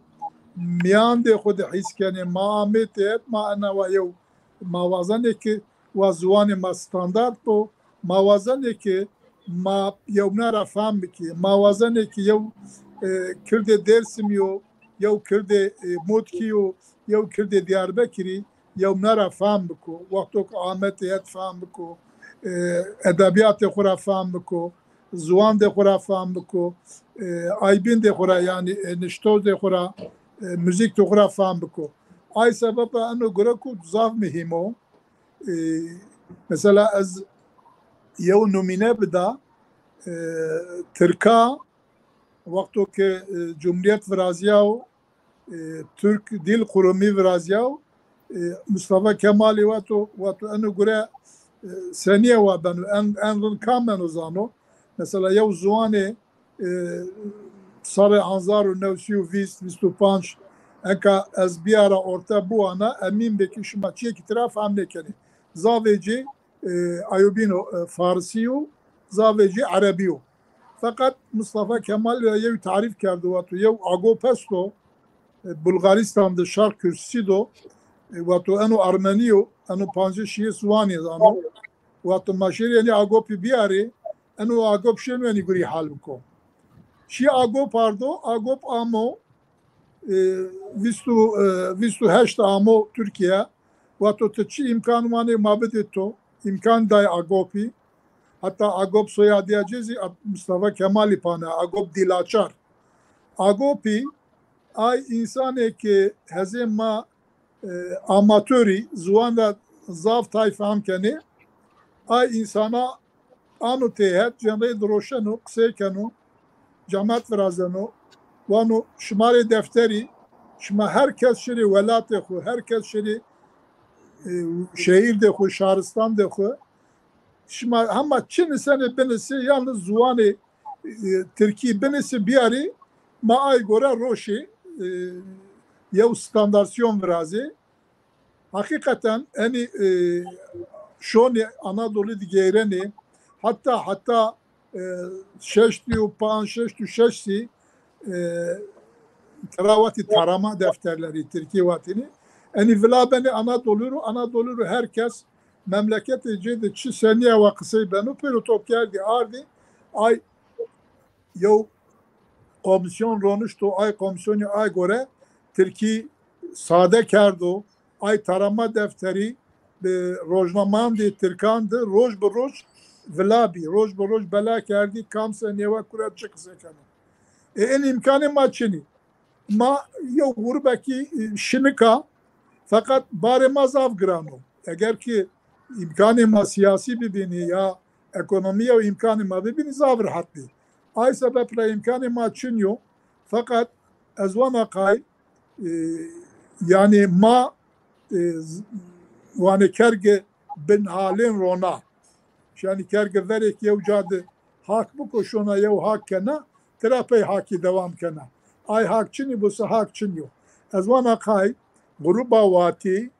mîyandê xo de hîs kenê, ma amê têhet, ma ena wa yew, ma wazenê ke wa ziwanê ma standard bo, ma wazenê ke ma yewna ra fam bikê, ma wazenê ke yew, e, kirdê Dêrsimî yo, yew kirdê, e, Mutkî yo, yew kirdê Diyarbekirî, yewna ra fam biko. Wexto ke ame têhet fam biko, e, edebîyatê xo ra fam biko, ziwandê xo ra fam biko, e, aybîndê xo ra, yanî, e, niştozê xo ra, e, muzîktê xo ra fam biko. Ay sebeb ra eno gure ku zaf muhîm o. E, mesela ez yew numîne bida, e, Tirka wexto ke, e, Cumhuriyet virazîyawo, e, Türk Dil Kurumu virazîyawo, e, Mustafa Kemalî vato, vato eno gure, e, senîye wa beno, en, en rind kam beno zano. Mesela yew ziwanê, e, serrê hezar û new sey û vîst, vîst û panc, eka ez bîyara orte biwana, emîn be ke şima çîyêkî tira fam nêkenê. Zafê ci, e, ayo bîn o, e, Farsî yo, zafê ci Erebî yo. Feqet Mustafa Kemal ra yew tarîf kerdo, vato yew agop esto, e, Bulgaristan de, Şark Kürsî do, e, vato eno Ermenî yo, eno pancê şîyê ziwanî zano. Vato ma şêrî enî agopî bîyarê, eno agop şêno enî gurî hal biko. Şî agop ardo, agop amo, e, vîst û, e, vîst û heşt amo Tirkîye. Vato ti çi îmkan wanê ma bidê to. Îmkan day Agopî. Heta Agop soyadîya ci zî Ab-, Mustafa Kemalî pane, Agop Dîlaçar. Agopî ay însanê ke hezê ma, e, amatorî, ziwan ra zaf tay fehm kenê. Ay însana ano têhet, cemrê diroşeno, qisey keno, camat virazeno, wano şima rê defterî, şima her kes şirê welatê xwu, her kes şirê, e, şehîrdê xwu, şaristandê xwu, şima hema çi nisenê binisê, yalnız ziwanê, e, tirkî binisê biyarê, ma ay gore roşê, e, yew standartîyon virazê. Heqîqeten enî, e, şonê Anadolî di geyrenê, heta, heta, e, şeştî û panc, şeştî û şeş sî, e, tira vatî tarama defterlerî, tirkî vatînî. Enî vila benê Anadolî ro, Anadolî ro her kes memleketê cê de çi senîya wa qisey beno, pêro top kerdî ardî, ay yew komîsyon ronişto, ay komîsyonî ay gore tirkî sade kerdo, ay tarama defterî bi rojnameandê tirkan de roj bi roj vila bî, roj bi roj bela kerdî, kam senîye wa kura çi qise keno. E, en îmkanê ma çinî. Ma yew grubekî, e, şinik a, feqet barê ma zaf giran o. Eger ki îmkanê ma siyasî bibînî ya ekonomî yew îmkanê ma bibînî zaf rehet bî. Ay sebeb ra îmkanê ma çin yo. Feqet ez wana qay, e, yanî ma, e, z-, wanê kerge bin halên rona. Yanî kerge verêk yew ca de hak biko, şona yew hak kena, tira pey hakî dewam kena. Ay hak çinî, busa hak çin yo. Ez wana qay gruba Watî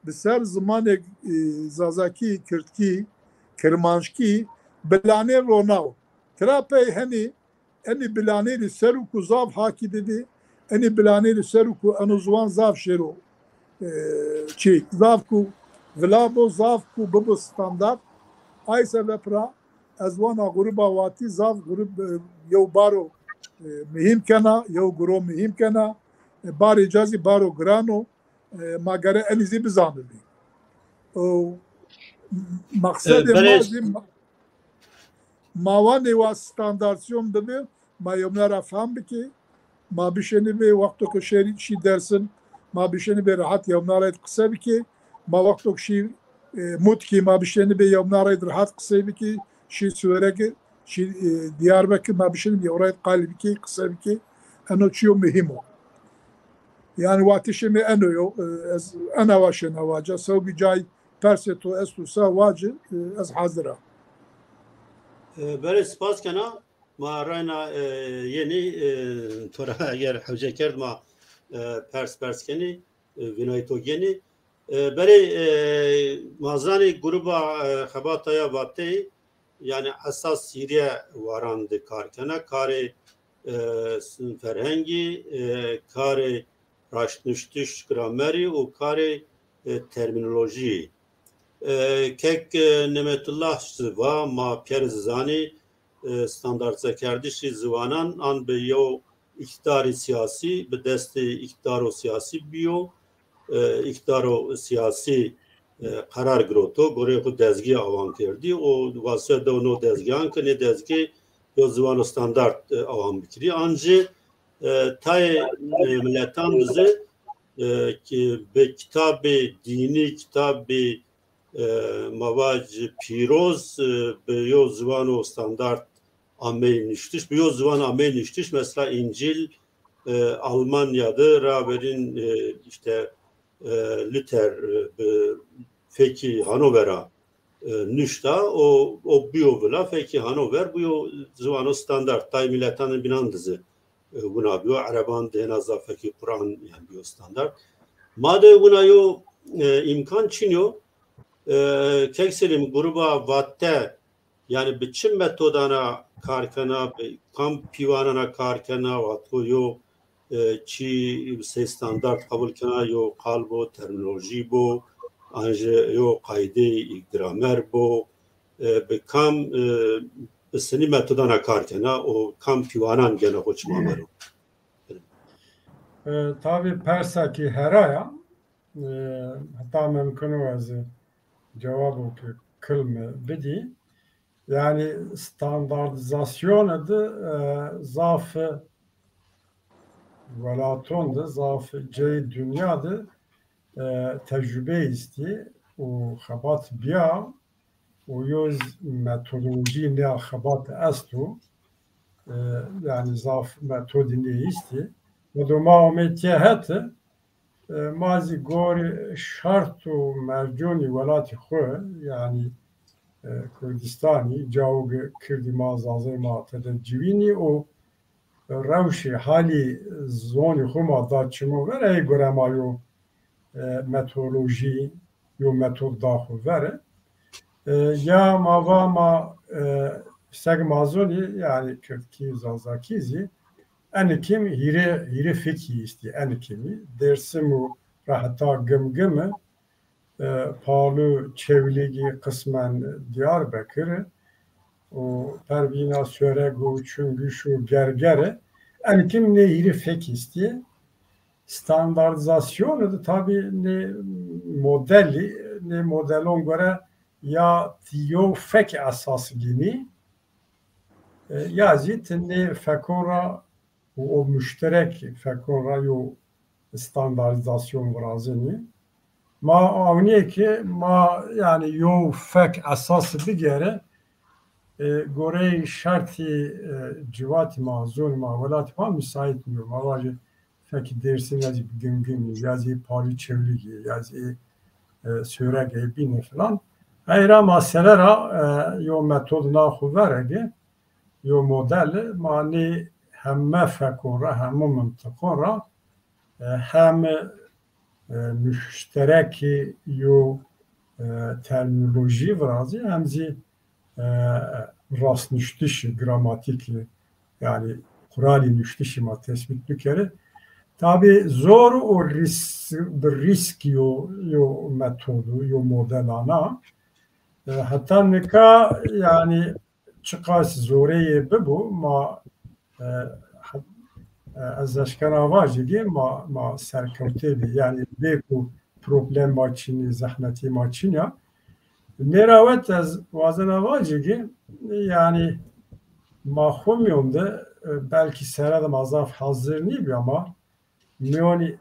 bi ser zimanê, e, zazakî, kirdkî, kirmanckî bilanê ronaw. Tira pey henî enî bilanêrî ser û ku zaf hakî bibî, enî bilanêrî ser û ku eno ziwan zaf şêro, e, çî, zaf ku vila bo, zaf ku bibo standart. Ay sebeb ra ez wana gruba Watî zaf grub, e, yew baro, e, muhîm kena, yew guro muhîm kena. E, barê ca zî baro giran o. E, ma gere enî zî bizanibî. O, e, maqsedê ma zî ma-, ma wanê wa standartîzasyon bibi, ma yewna ra fehm bikê, ma bişenî bê wexto ke şêrî şî dersin, ma bişenî bê rehat yewna ra qise bikê, ma wexto ke şî, e, Mutkî ma bişenî bê yewna ra rehat qisey bikê, şî Siwerek, şî, e, Diyarbekir ma bişenî bê yew ra qalî bikê, qise bikê. Eno çîyo muhîm o. Yanî vatişê mi eno yo, e, ez ena wa şena vaca, sewbî cay persê to esto sa vaci, e, ez hazir a. E, berê spas kena, ma rayna, e, yenî, e, to ra eger hewce kerd ma, e, pers pers kenî, e, vînayê to genî. E, berê, e, ma zanî gruba, e, Xebata ya Vateyî, yanî esas hîrê waran de kar kena, karê, e, ferhengî, e, karê raştnuştiş, gramerî û karê, e, termînolojî. E, kek, e, Nemetullah zî va, ma pîyer zî zanî, e, standartîzekerdişî ziwanan an bi yew îktidarî sîyasî, bi destê îktidaro sîyasî bîyo, e, îktidaro sîyasî, e, qerar giroto, goreyê xwu dezgî awan kerdî û wazîfe dew no dezgîyan ke nê dezgî yo ziwano standart, e, awan bikirî. An jî, e, tayê, e, miletan de zî, e, ki bi kitabê dînî, kitabê, e, ma vac pîroz, e, bi yo ziwano standart ameyî nuştiş, bi yo ziwan ameyî nuştiş. Mesela Încîl, e, Almanya de raverîn, e, îşte, e, Luther, e, bi fekî Hanovera, e, nuşta, o, o bîyo vila, fekî Hanover bîyo ziwano standart. Tay miletanê bînan de zî, e, wina bîyo, ereban de hêna zaf fekî Quran, yanî bîyo standart. Ma de wina yo, e, îmkan çin yo. E, kek Selîm, gruba Vatte, yanî bi çi metodan a kar kena, bi kam pîwanan a kar kena, vatko yo, e, çî sey standart qebul kena, yo qal bo, termînolojî bo, an jî yo qaydeyê gramer bo, e, bi kam, e, bi senî metodan a kar kena û kam pîwanan gena xo çima bero? E, tabî persa kî heraya, e, heta mimkun o ez cewabo ki kilmi bidî. Yanî standardîzasyonê de, e, zaf welaton de, zaf cayê dinya de, e, tecrube îstî û xebat bîya û yo z-, metodolojî nê xebat esto. E, yanî zaf metodî nê îstî. Medo ma omê tîya hete, e, ma zî gorî şert û merconî welatî xwu, yanî, e, Kurdistanî, cawo ki kirdî ma, zazayê ma tede ciwînî û rewşê halî zonî xwu ma da çimo ver, ey gore ma yo, e, metodolojî, yo metod da xwu ver. E, ya ma va ma, e, seg ma zonî, yanî kirdkî, zazakî zî, eni kim hîrê, hîrê fekî îstî, eni kimî. Dêrsim û ra heta Gimgimi, e, Palu, Çewlîgî, qismen Diyarbekir û Pervîna, Söreg û Çungiş û Gergere, eni kim nê hîrê fekî îstî. Standardîzasyonê de tabî nê modelî, nê modelon gore ya ti yo fek esas gînî, e, ya zî ti nê fekon ra û o muşterek fekon ra yo standardîzasyon virazenî. Ma awnîyê ki ma, yanî, yo fek esas bigere, e, goreyê şertî, e, civatî ma, zonî ma, welatî ma musaît nîyo. Ma vajê fekî Dêrsim ya zî Gimgimî, ya zî Palî Çewlîgî, ya zî, e, Söreg ê bîne filan. Ey ra ma sere ra, e, yo metod na xwu verege, yo model, ma nê heme fekon ra, hemo mintiqon ra, e, hem, e, muşterekî yo, e, termînolojî virazî, hem zî, e, rastnuştişî, gramatîkî, yanî quralî nuştişî ma tesbît bikerî. Tabî zor û rîs-, bi rîsk yo, yo metodu, yo modelana. E, heta nika, yanî, çiqas zoreyê bibo, ma, e, he-, e, ez eşkena vajî ki ma, ma serkewtê bî. Yanî bê ku problem ma çin î, zehmetî ma çin ya. Nêrawet ez wazena vajî ki, yanî ma xwu mîyon de, e, belkî sere de ma zaf hazir nîbî ama mîyonî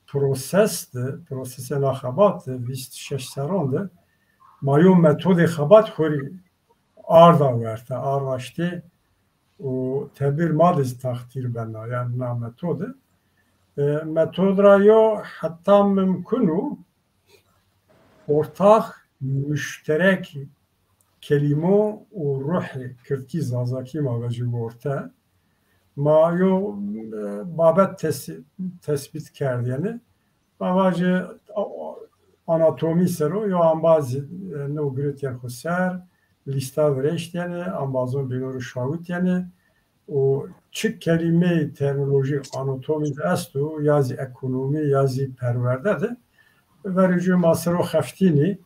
proses de, prosesê na xebat de, vîst şeş serron de, ma yo metodê xebat xwu rê arda werte, a raştê û tebîr ma de zî taxtîr bena, yanî na metode. E, metod ra yo heta mimkun û ortax, muşterek kelîmo û ruhê kirdkî, zazakî ma vejî worte. Ma yo, e, babet tes-, tesbît kerdêne. Ma vajê, a-, anatomî ser o yo ambazî, e, no girêtîyen xwu ser, lîsta virêştêne, ambazon bîno ro şawitêne û çi kelîmeyê termînolojî, anatomî de esto, ya zî ekonomî, ya zî perwerde de, verê cû ma ser o xeftînî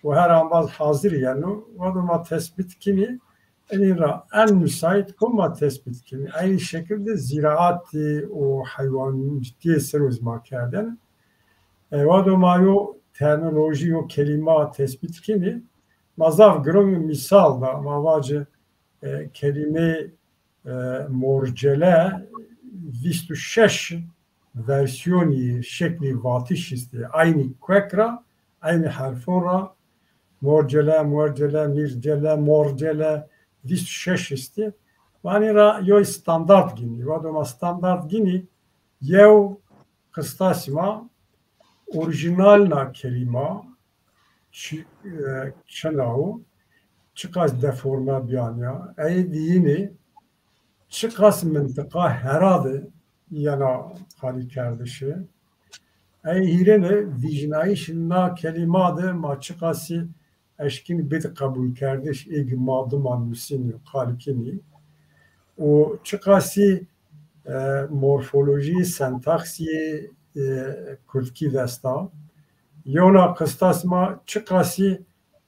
û her ambaz hazir yeno. Wado ma tesbît kinî, enîn ra en musaît kom ma tesbît kinî. Eynî şekil de zîraatî û heywancîtîye ser o zî ma kerdêne. E, wado ma yo termînolojî, yo kelîma tesbît kinî. Ma zaf girong mîsal da, ma vacê, e, kelîmeyê, e, morcele vîst û şeş versiyonî, şeklî vatiş îstî. Eynî kuek ra, eynî herfon ra, morcele, muercele, mîrcele, morcele, vîst û şeş îstî. Vanî ra yo standart ginî. Wado ma standart ginî, yew qistasî ma orîjînal na kelîma çi-, e, çina o, çiqas deforme bîyan ya. Ey diyînî çiqas mintiqa Hera de yena qalîkerdişî. Ey hîrêne vîjnayîşê na kelîma de ma çiqasî eşkîn bid qebulkerdiş, ê ki ma dima nusînî, qal kinî. Û çiqasî, e, morfolojî, sentaksî, e, kurdkî dest a. Yewna qistas ma çiqasî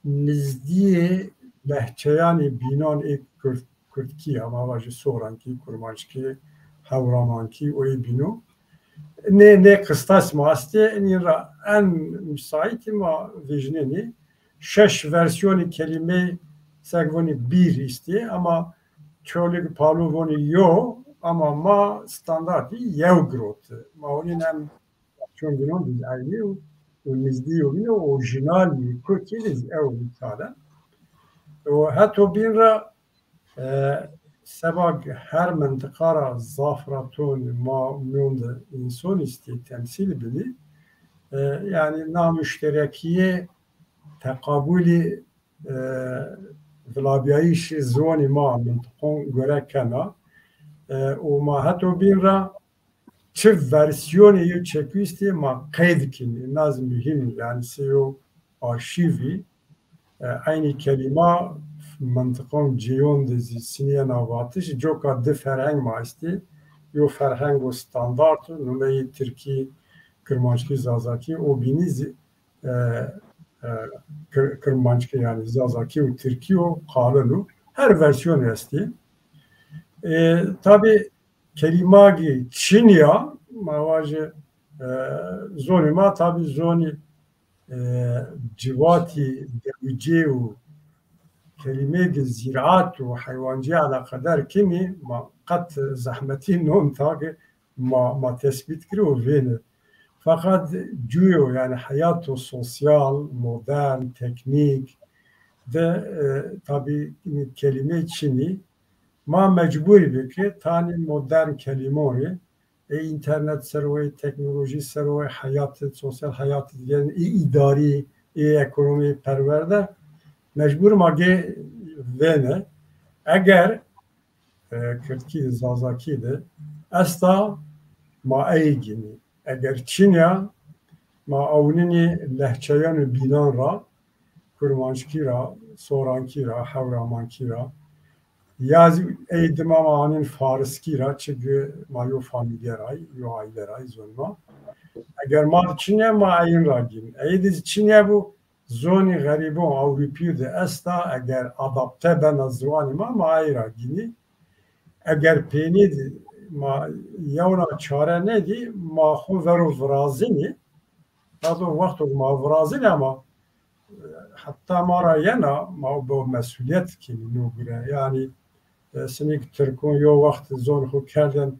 nizdîyê lehçeyanê bînan ê kurd-, kurdkî ya, ma vajî sorankî, kurmanckî, hewramankî û ê bîno. Nê, nê qistas ma estê, inî ra en müsaitî ma vejnenî. Şeş versiyonî kelîmeyî seg vonî bîr îstê, ama Çolîg Palo vonî yo, ama ma standartî yew giroti. Ma onîn en versiyon ginon biz eynî û, û nizdî yo bîne, orîjinalî kokî de zî ew mîsal e. Û heto bîn ra E, seba her mintiqa ra zaf ra ton ma miyon de înson îstî temsîl bidî. E, yanî na muşterekîye teqabulî, e, vilabîyayîşî ziwanî ma mintiqon gore kena. E, û ma heto bîn ra çi versiyonê yew çekuyî îstê ma qeyd kenî. Na zî muhîm, yanî sey yew arşîvî, e, eynî kelîma mintiqon cêyon de zî sinîyena vatişî, coka di ferheng ma estî. Yo ferhengo standart o, numeyî tirkî, kirmanckî, zazakî, o bînî zî, e, e, kir-, kirmanckî, yanî zazakî û tirkî o, qalin o. Her versiyonî estî. E, tabî kelîmagî çinî ya, ma vajê, e, zonî ma tabî zonî, e, civatî dewicê û kelîmeyê de zîraat û heywancîye eleqedar kinî, ma qet zehmetî non ta ke ma, ma tespît kirî û vênî. Feqet cuyo, yanî heyato sosyal, modern, teknîk de, e, tabî kelîmeyê çinî. Ma mecbûrî bi ke tanî modern kelîmon rê, ê înternet ser o, ê teknolojî ser o, ê heyatê, sosyal heyatê, yanî ê îdarî, ê ekonomî, perwerde, mecbûr ma gê vêne. Eger, e, kirdkî de, zazakî de esta, ma ey gînî. Eger çin ya, ma ewnînî lehçeyanê bînan ra, kurmanckî ra, sorankî ra, hewramankî ra, ya zî ey dima ma anîn fariskî ra, çike ma yo famîlye ra yî, yo aîle ra yî, zonî ma. Eger ma de çinye, ma eyin ra gîn. Ey de zî çinye bu, zonî xerîbon Ewropî de esta, eger adapte bena ziwanî ma, ma ey ra gînî. Eger peynî de ma yewna çare nêdî, ma xo vero virazinî. Tato wexto ma virazinî ama, e, heta ma ra yena, ma bo mesulîyet kenî no gure. Yanî, e, sinîk Tirkon yo wext zon xo kerdên,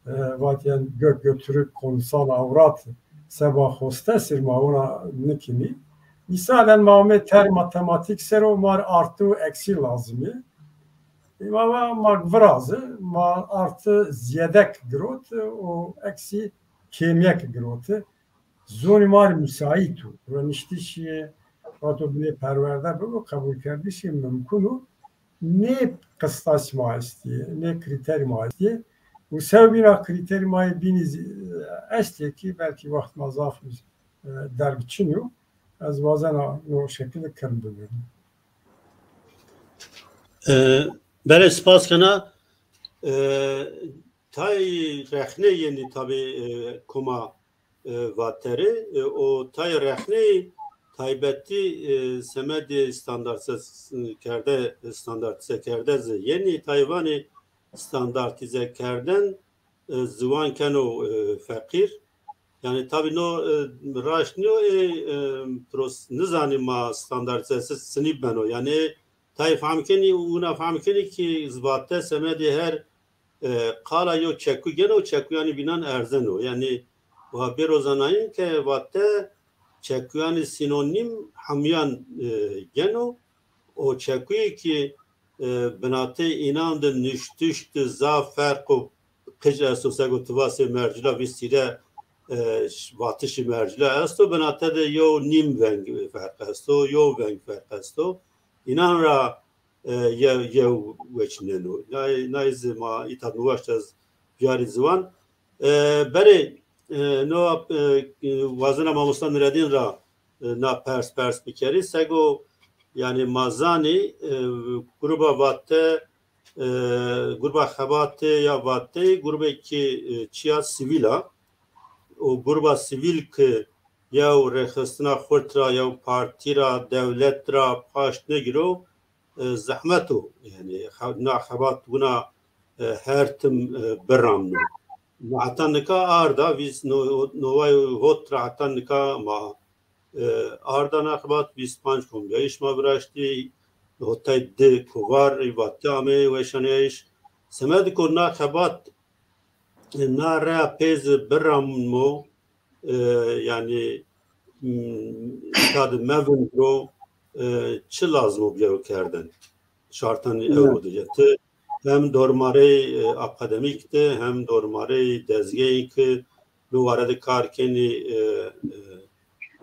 e, vatên gök götürük konusal avrat seba xostesir ma ona nikinî. Mîsalen ma omê ter matematîk ser o ma artı û eksî lazimî. Ê ma va ma virazi, ma artı ziyedek girot û eksî kêmyek giroti. Zonî ma rê müsait o. Roniştişî, vato binê perwerde bibo, qebulkerdişî mumkun o. Nê qistasî ma estî, nê krîterî ma estî. Û sewbîna krîterî ma yê bînî zî, e, estê kî belkî wext ma zaf, e, derg çin yo. Ez wazena no şekilde kirm bibînim. E, belê, spas kena. E, tay rexne yenî tabî, e, koma, e, vaterî, e, o tay rexne taybetî, e, semedê standartîze kerde, standartîze kerde zî yenî tay vanî standartîze kerden, e, ziwan keno, e, feqîr. Yanî tabî no, e, raşt nîyo, e, e, pros-, nizanî ma standartîzasyon sinî beno. Yanî tay fehm kenî, wina fehm kenî kî vate semedê her, e, qala yo çeku geno, çekuyanî bînan erzeno. Yanî wa bêro zanayîn ke vate çekuyanî sînonîm hemîyan, e, geno. O çekuyê kî, e, binatê înan de nuştiş de zaf ferq û qic esto, sego ti vasê mercila vîst hîrê, e, vatişî mercila esto, binate de yew nîm veng ferq esto, yew veng ferq esto. Înan ra, e, yew, yew weçîneno. Nay, nay zî ma îta niwaşt ez biyarî ziwan. E, berê, e, no, e, e, wazena mamosta Nuredîn ra, e, na pers pers bikerî. Sego, yanî ma zanî, e, gruba vate, e, gruba xebatê ya vateyî, grubekî, e, çiya sivîl a. O gruba sivîl ki yew rêxistina xurt ra, yew partî ra, dewlet ra paşt nêgiro, e, zehmet o. Yanî xe-, na xebat wina, e, her tim, e, biramno. Ma heta nika arda, vîst no-, novay hot ra heta nika ma, e, arda na xebat, vîst panc kombîyayîş ma viraştî, hotay di kovar, vatî ameyê weşanîyayîş. Semediko na xebat, e, na rea pê zî birammo, e, yanî, m, îta de mevindro, e, çi lazim o bîyayo kerden? Şartanê ewro de. Ti hem dormarey, e, akademîk de, hem dormarey dezgeyî ki no ware de kar kenî, e, e,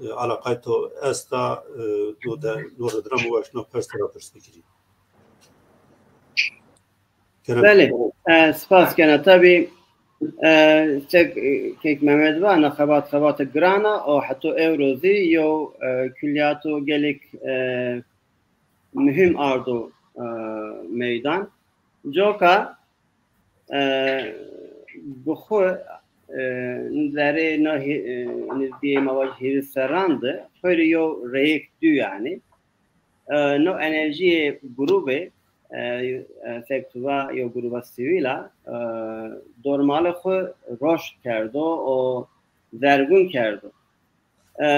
e, alaqay to esta, e, no de, no de dira mi waştna pers tera pers bikirî. Kerem. Belê, e, spas kena. Tabî, e, çek, e, Kek Mehmed va, na xebat xebata giran a û heto ewro zî yew, e, kulliyato gelek, e, muhîm ardo, e, meydan. Coka, e, bi xwu, e, zerê na hê-, e, nizdîyê ma vaj hîris serran de xwu rê yew reyêk dû yanî. E, no enerjiyê grûbê, e, e, sek tu va yew grûba sivîl a, e, dormalê xwu roşn kerdo û zergûn kerdo. E,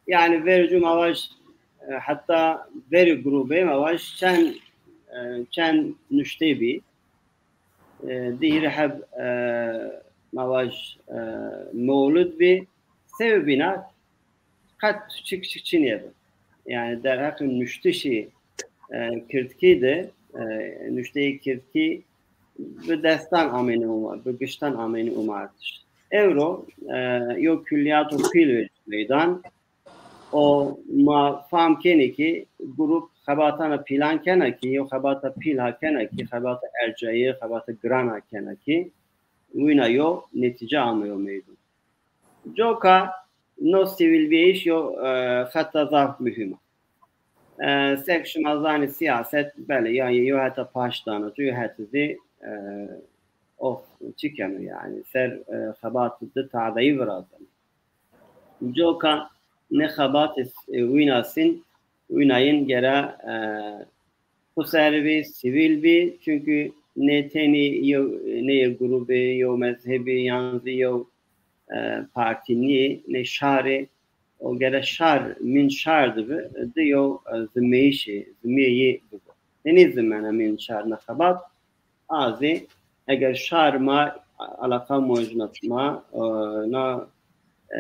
yanî verê cû ma vaj, e, heta verê grûbê ma vaj çend, e, çend nuştê bî. E, di hîrê heb, e, ma vaj, e, mewlid bî. Sewbîna qet çik çik çinê bi. Yanî derheqê nuştişî, e, kirdkî de, e, nuşteyê kirdkî bi destan amêne ûmar, bi giştan amêne ûmardiş. Ewro, e, yew kulliyato pîl vejî meydan. O ma fam kenê ki grûp xebatana pîlan kena ki, yew xebata pîl ha kena ki, xebata ercayî, xebata giran ha kena ki, wîna yew netîce ameyo meydan. Coka no sivîlbîyayîş yew, e, xeta zaf muhîm a. E, sek şima zanî sîyaset, belê, yanî yew heta paşt dano tu, yew heta zî, e, of, çi keno yanî, ser, e, xebatî di tadeyî virazeno. Coka nê xebatê, e, wîna sîn, wîna yin gere, e, xwu ser bî, sivîl bî. Çunkî nê tenî yew, nê yê grûbê, yew mezhebî yan zî yew, e, partî nîyê, nê şarê. O gere şar, mîn şar de bi, di yew, e, zimeyîşê, zimeyî bibo. Tenî zimena mîn şar na xebat, a zî eger şar ma, alaqa mojna ma, e, na, e,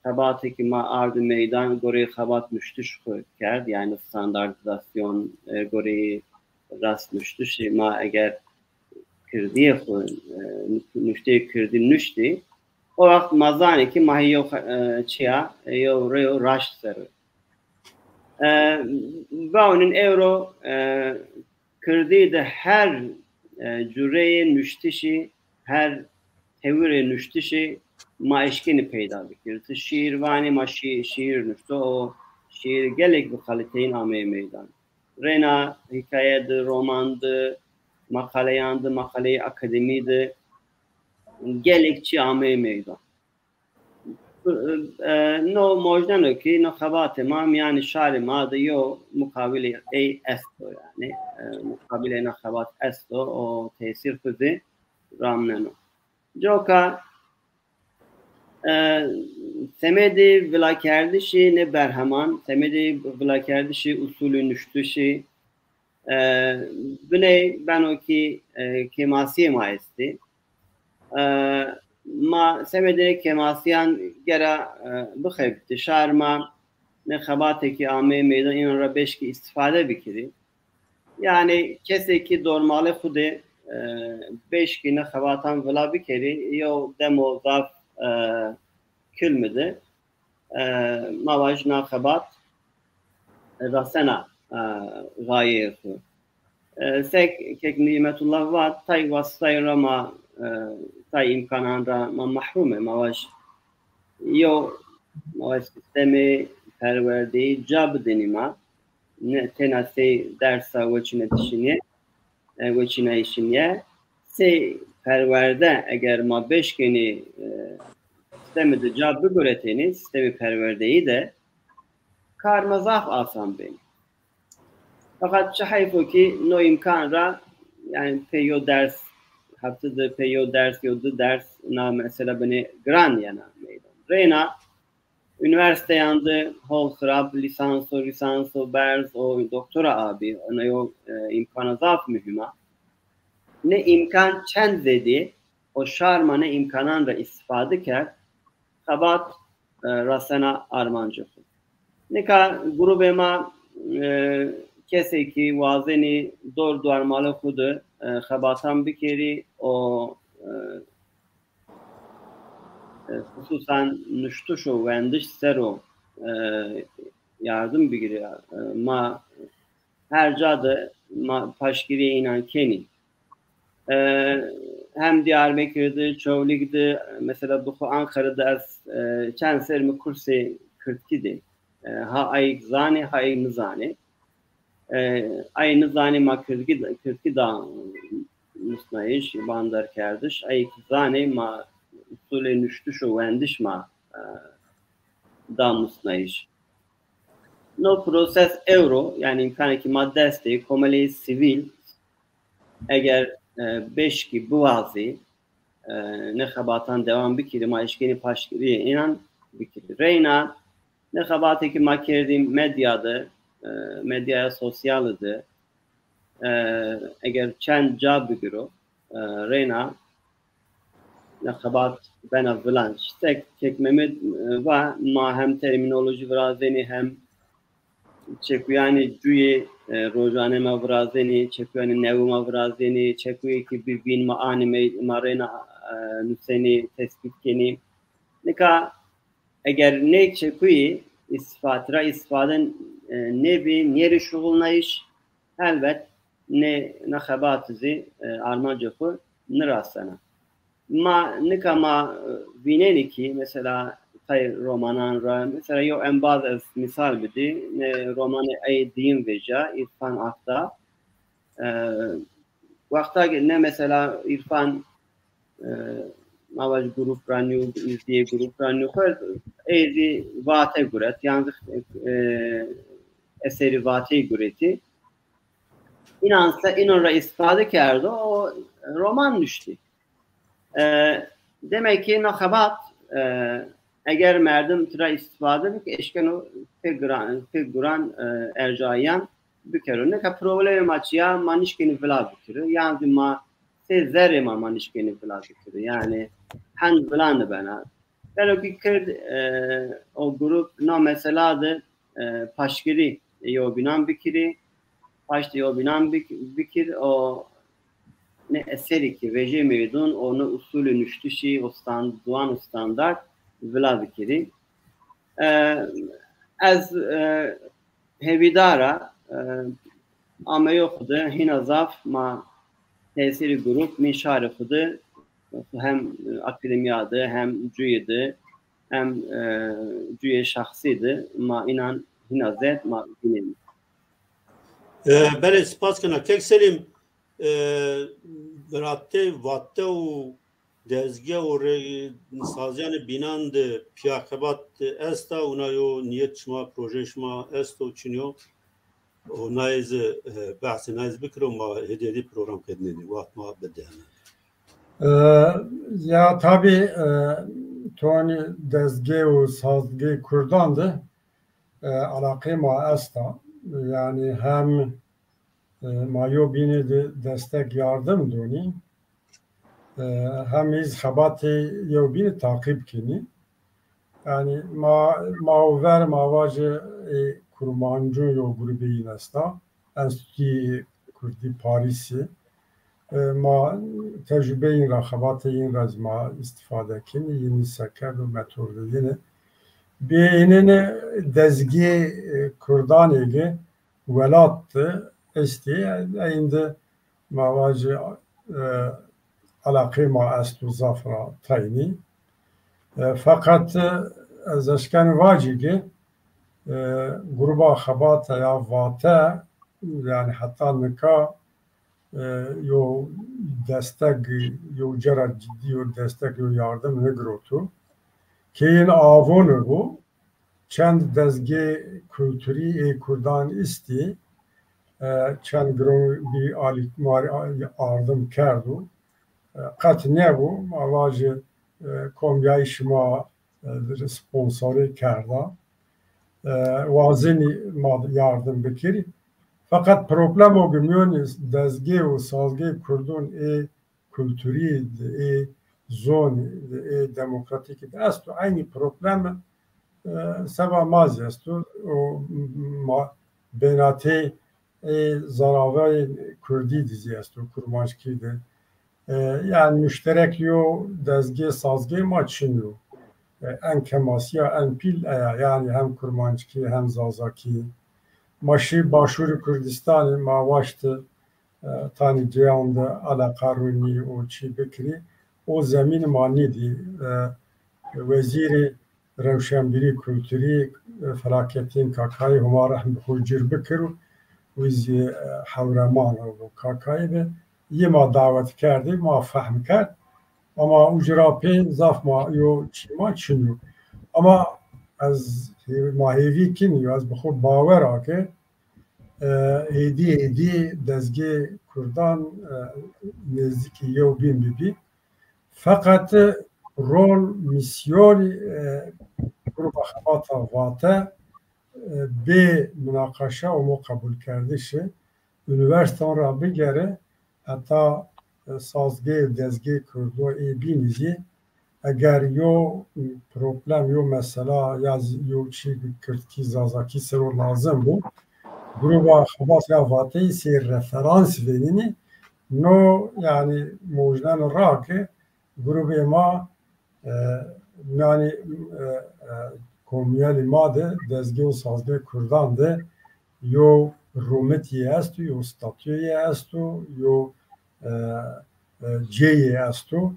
xebatê ki ma ardi meydan goreyê xebat nuştiş xwu kerd, yanî standartîzasyon, e, goreyê rast nuştişê ma eger kirdîyê xwu, e, nuşteyê kirdî nuştî, o wext ma zanê ki ma hê yew xe-, e, çi ya, e, yew rêyo raşt ser o. E, vawnin ewro, e, kirdî de her, e, cureyê nuştişî, her tewirê nuştişî ma eşkenî peyda bikir. Ti şîîr vanî, ma şî-, şîîr nuşto, o şîîr gelek bi kalîteyîn ameyê meydan. Reyna hîkaye de, roman de, maqaleyan de, maqaleyê akademî de gelek çî ameyê meydan. E, no mojneno ki no xebatê ma mîyanê şarê ma de yew muqabilê ey esto yanî. E, muqabilê na xebat esto, o tesîr xwu zî ramneno. Coka, e, semedê vilakerdişê nê berheman, semedê vilakerdişê usulê nuştişî, e, biney beno ki, e, kêmasîyê ma estê. E, ma semedê kêmasîyan gera, e, bixebitî. Şar ma nê xebatê ki ameyê meydan înan ra beşkî îstîfade bikirî. Yanî kesê ki dormalê xwu de, e, beşkî nê xebatan vila bikerî, yew demo zaf, e, kilmi de, e, ma vajî na xebat rasena, e, gayeyê xwu. E, sek Kek Nîmetullah vat, tay wasitayî ra ma, e, tay îmkanan ra ma mehrûm ê. Ma vaj yew, ma vaj sîstemê perwerdeyî ca bidinî ma. Ne tena sey dersa weçînetişî nê, e, weçînayîşî nê. Sey perwerde eger ma beşkenî, e, sîstemî de ca biguretênî, sîstemê perwerdeyî de kar ma zaf asan benî. Feqet çi heyf o ki no îmkan ra, yanî pê yo ders, hefte de pê yew ders, yew di ders na mesela binê giran yena meydan. Reyna unîversîteyan de hol xirab lîsanso, lîsanso berz û doktora abî, ena yo, e, îmkana zaf muhîm a. Nê îmkan çend zêdî û şar ma nê îmkanan ra îstîfade kerd, xebat, e, rasena armancê xwu. Nika grûbê ma, e, kesê kî wazenî dor duarmalê xwu de, e, xebatan bikerî û, e, e, xisûsan nuştiş û wendiş ser o, e, yardim bigirî. E, ma her ca de ma paştgirîyê înan kenî. E, hem Diyarbekir de, Çewlîg de, mesela bi xwu Anqara de ez, e, çend serrî mi kursê kirdkî dê. E, ha ayîk zanê, ha ayîk nizanê. E, ayê nizanê ma kirdkî, kirdkî da musnayîş, banderkerdiş. Ayê kî zanê ma usulê nuştiş û wendiş ma, e, da musnayîş. No proses ewro, yanî îmkanê kî ma dest de, komeleyê sivîl, eger, e, beşkî biwazî, e, nê xebatan dewam bikirî, ma eşkenî paştgirîyê înan bikirî. Reyna nê xebatê kî ma kerdî medya de, e, medyaya sosyale de, e, eger çend ca bigiro, e, reyna nê xebat bena vilan. Îşte Kek Mehmet, e, va ma hem termînolojî virazenî hem çekuyanê cuyê, e, rojane ma virazenî, çekuyanê newe ma virazenî, çekuyê kî bi vîn ma anî me-, ma reyna, e, nusenî, tespît kenî. Nika eger nê çekuyî îstîfa-, tira îstîfade, e, nêbî, nêrê şuxulnayîş, helbet nê, nê xebati zî, e, armancê xwu nirasena. Ma nika ma, e, vînenî kî mesela tay romanan ra, mesela yew embaz ez mîsal bidî, nê romanê Ey Dîyin Veca, Îrfan Akdağ. E, wexta ke nê mesela Îrfan, e, ma vaj grup ra nîyo, îzdîyê grup ra nîyo, xwu ey zî vate guret, yan zî, e, eserî vateyî guretî. Înan se, înan ra îstîfade kerdo û roman nuştî. E, demek ki na xebat, e, eger merdim tira îstîfade bike, eşkeno pê giran, pê guran, e, ercayan bikero. Nika problemê ma çi ya? Ma nişkenî vila bikiro. Yan zî ma sey zerrê ma, ma nişkenî vila bikiro. Yanî hend vila nibena. Gelo ki kird, e, o grup na mesela de, e, paştgirî yewbînan bikirî, paştî yewbînan bik-, bikir û nê eserî ki vejê meydun û nê usulê nuştişî û stand-, ziwan û standart vila bikirî. E, ez, e, hêvîdar a, e, ameyo xwu de hîna zaf ma tesîrê grup mî şarê xwu de hem akademîya de, hem cuyê de, hem, e, cuyê şexsî de ma înan hîna zêd ma vînenî. E, belê, spas kena. Kek Selîm, e, viratê vate û dezge û rê-, sazîyanê bînan de pîya xebat esta, wina yo nîyet şima, projeyê şima esto, çin yo? O nayê zî, e, behsê nayê zî bikiro, ma hêdî hêdî program qednenî, wext ma bide heme. E, ya tabî, e, tonî dezgê û sazgê kurdan de, e, alaqê ma esta. Yanî hem, e, ma yo bînî de destek yardim donî, e, hem îz xebatê yewbînî taqîb kenî. Yanî ma, ma û ver ma vajê, e, kurmancûn yo grubê yîn esta, Enstîtuyê Kurdî Parîsî. E, ma tecrubeyê yîn ra, xebatê yîn ra zî ma îstîfade kenî, yînî sekerd û metodê yînî. Bê înî nê dezgê, e, kurdanê ge welat de estê, eynde ma vajê, e, alaqê ma esto zaf ra taynî. E, feqet, e, ez eşkenî vajî ke, e, gruba xebate ya vate, yanî heta nika, e, yo destek, yo cara cidî yo destek, yo yardim nigiroto. Keyên avon bo, çend dezgê kulturî ê kurdan îstî, e, çend giron bî alî-, mar-, ardim kerdo. e, qet nebû. Ma vajî, e, kombîyayîşê ma, e, sponsorî kerda. E, wazenî ma yardim bikirî. Feqet problemo ke mîyonê dezgê û sazgê kurdûn ê kulturî de, ê zonî de, ê demokratîkî de esto, eynî problem, e, seba ma zî esto. O ma bênatê ê zaravayê kurdî de zî esto, kurmanckî de. E, yanî muşterek yo dezgê sazgê ma çin yo. E, en kemasîya en pîl eya, yanî hem kurmanckî hem zazakî. Ma şî Başûrê Kurdistanî, ma waşti, e, tanî cêyan de eleqa rûnî û çî bikirî. O zemîn ma nîdî. E, wezîrê rewşenbîrî kulturî, e, Felakettin Kakayî, Huma rehm bi xo cir bikir û wî zî, e, hewreman o kakayî bi. Yê ma dawet kerdî, ma fehm kerd. Ama uca ra pê zaf ma yo çî ma çin yo. Ama ez hê-, ma hêvî kin yo, ez bi xo bawer a ke, e, hêdî hêdî dezgê kurdan, e, nêzdîkî yew bîn bibî. Feqet rol, mîsyonî, e, Gruba Xebata Vate, e, bê munaqeşe û mo qebulkerdişî unîversîtan ra bigere heta, e, sazgê, dezgê kurdo ê bînî zî eger yo problem, yo mesela ya zî yo çî kirdkî, zazakî ser o lazim bo, Gruba Xebata Vateyî sey referans vênenî. No, yanî, mojneno ra ke grubê ma, e, yanî, e, e, komîyelê ma de, dezgê û sazgê kurdan de yo rûmetî esto, yo statuyê esto, yo, e, e, cêyê esto.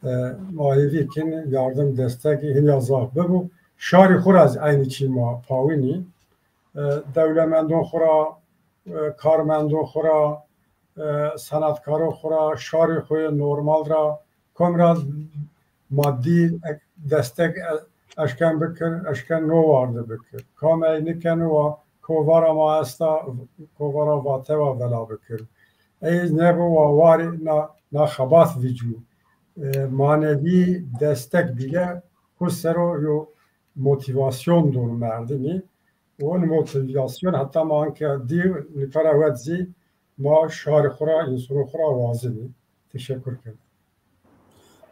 E, ma hêvî kin yardim destek hîna zaf bibo. Şarê xo ra zî eynî çî ma pawinî. E, dewlemendon xo ra, e, karmendon xo ra, e, senetkaron xo ra, şarê xo yê normal ra, kom ra madî, e, destek, e, eşken bikir, eşken no war de bikir. Kam ey nikeno wa kovara ma esta, kovara Vate wa vela bikir. Ey nêbo wa warê na, na xebat vicû. E, manevî destek bîle xo ser o yo motîvasyon don merdimî. Û in motîvasyon heta ma anke dî nika ra wet zî ma şarê xo ra, însonê xo ra wazenî. Teşekkür ken.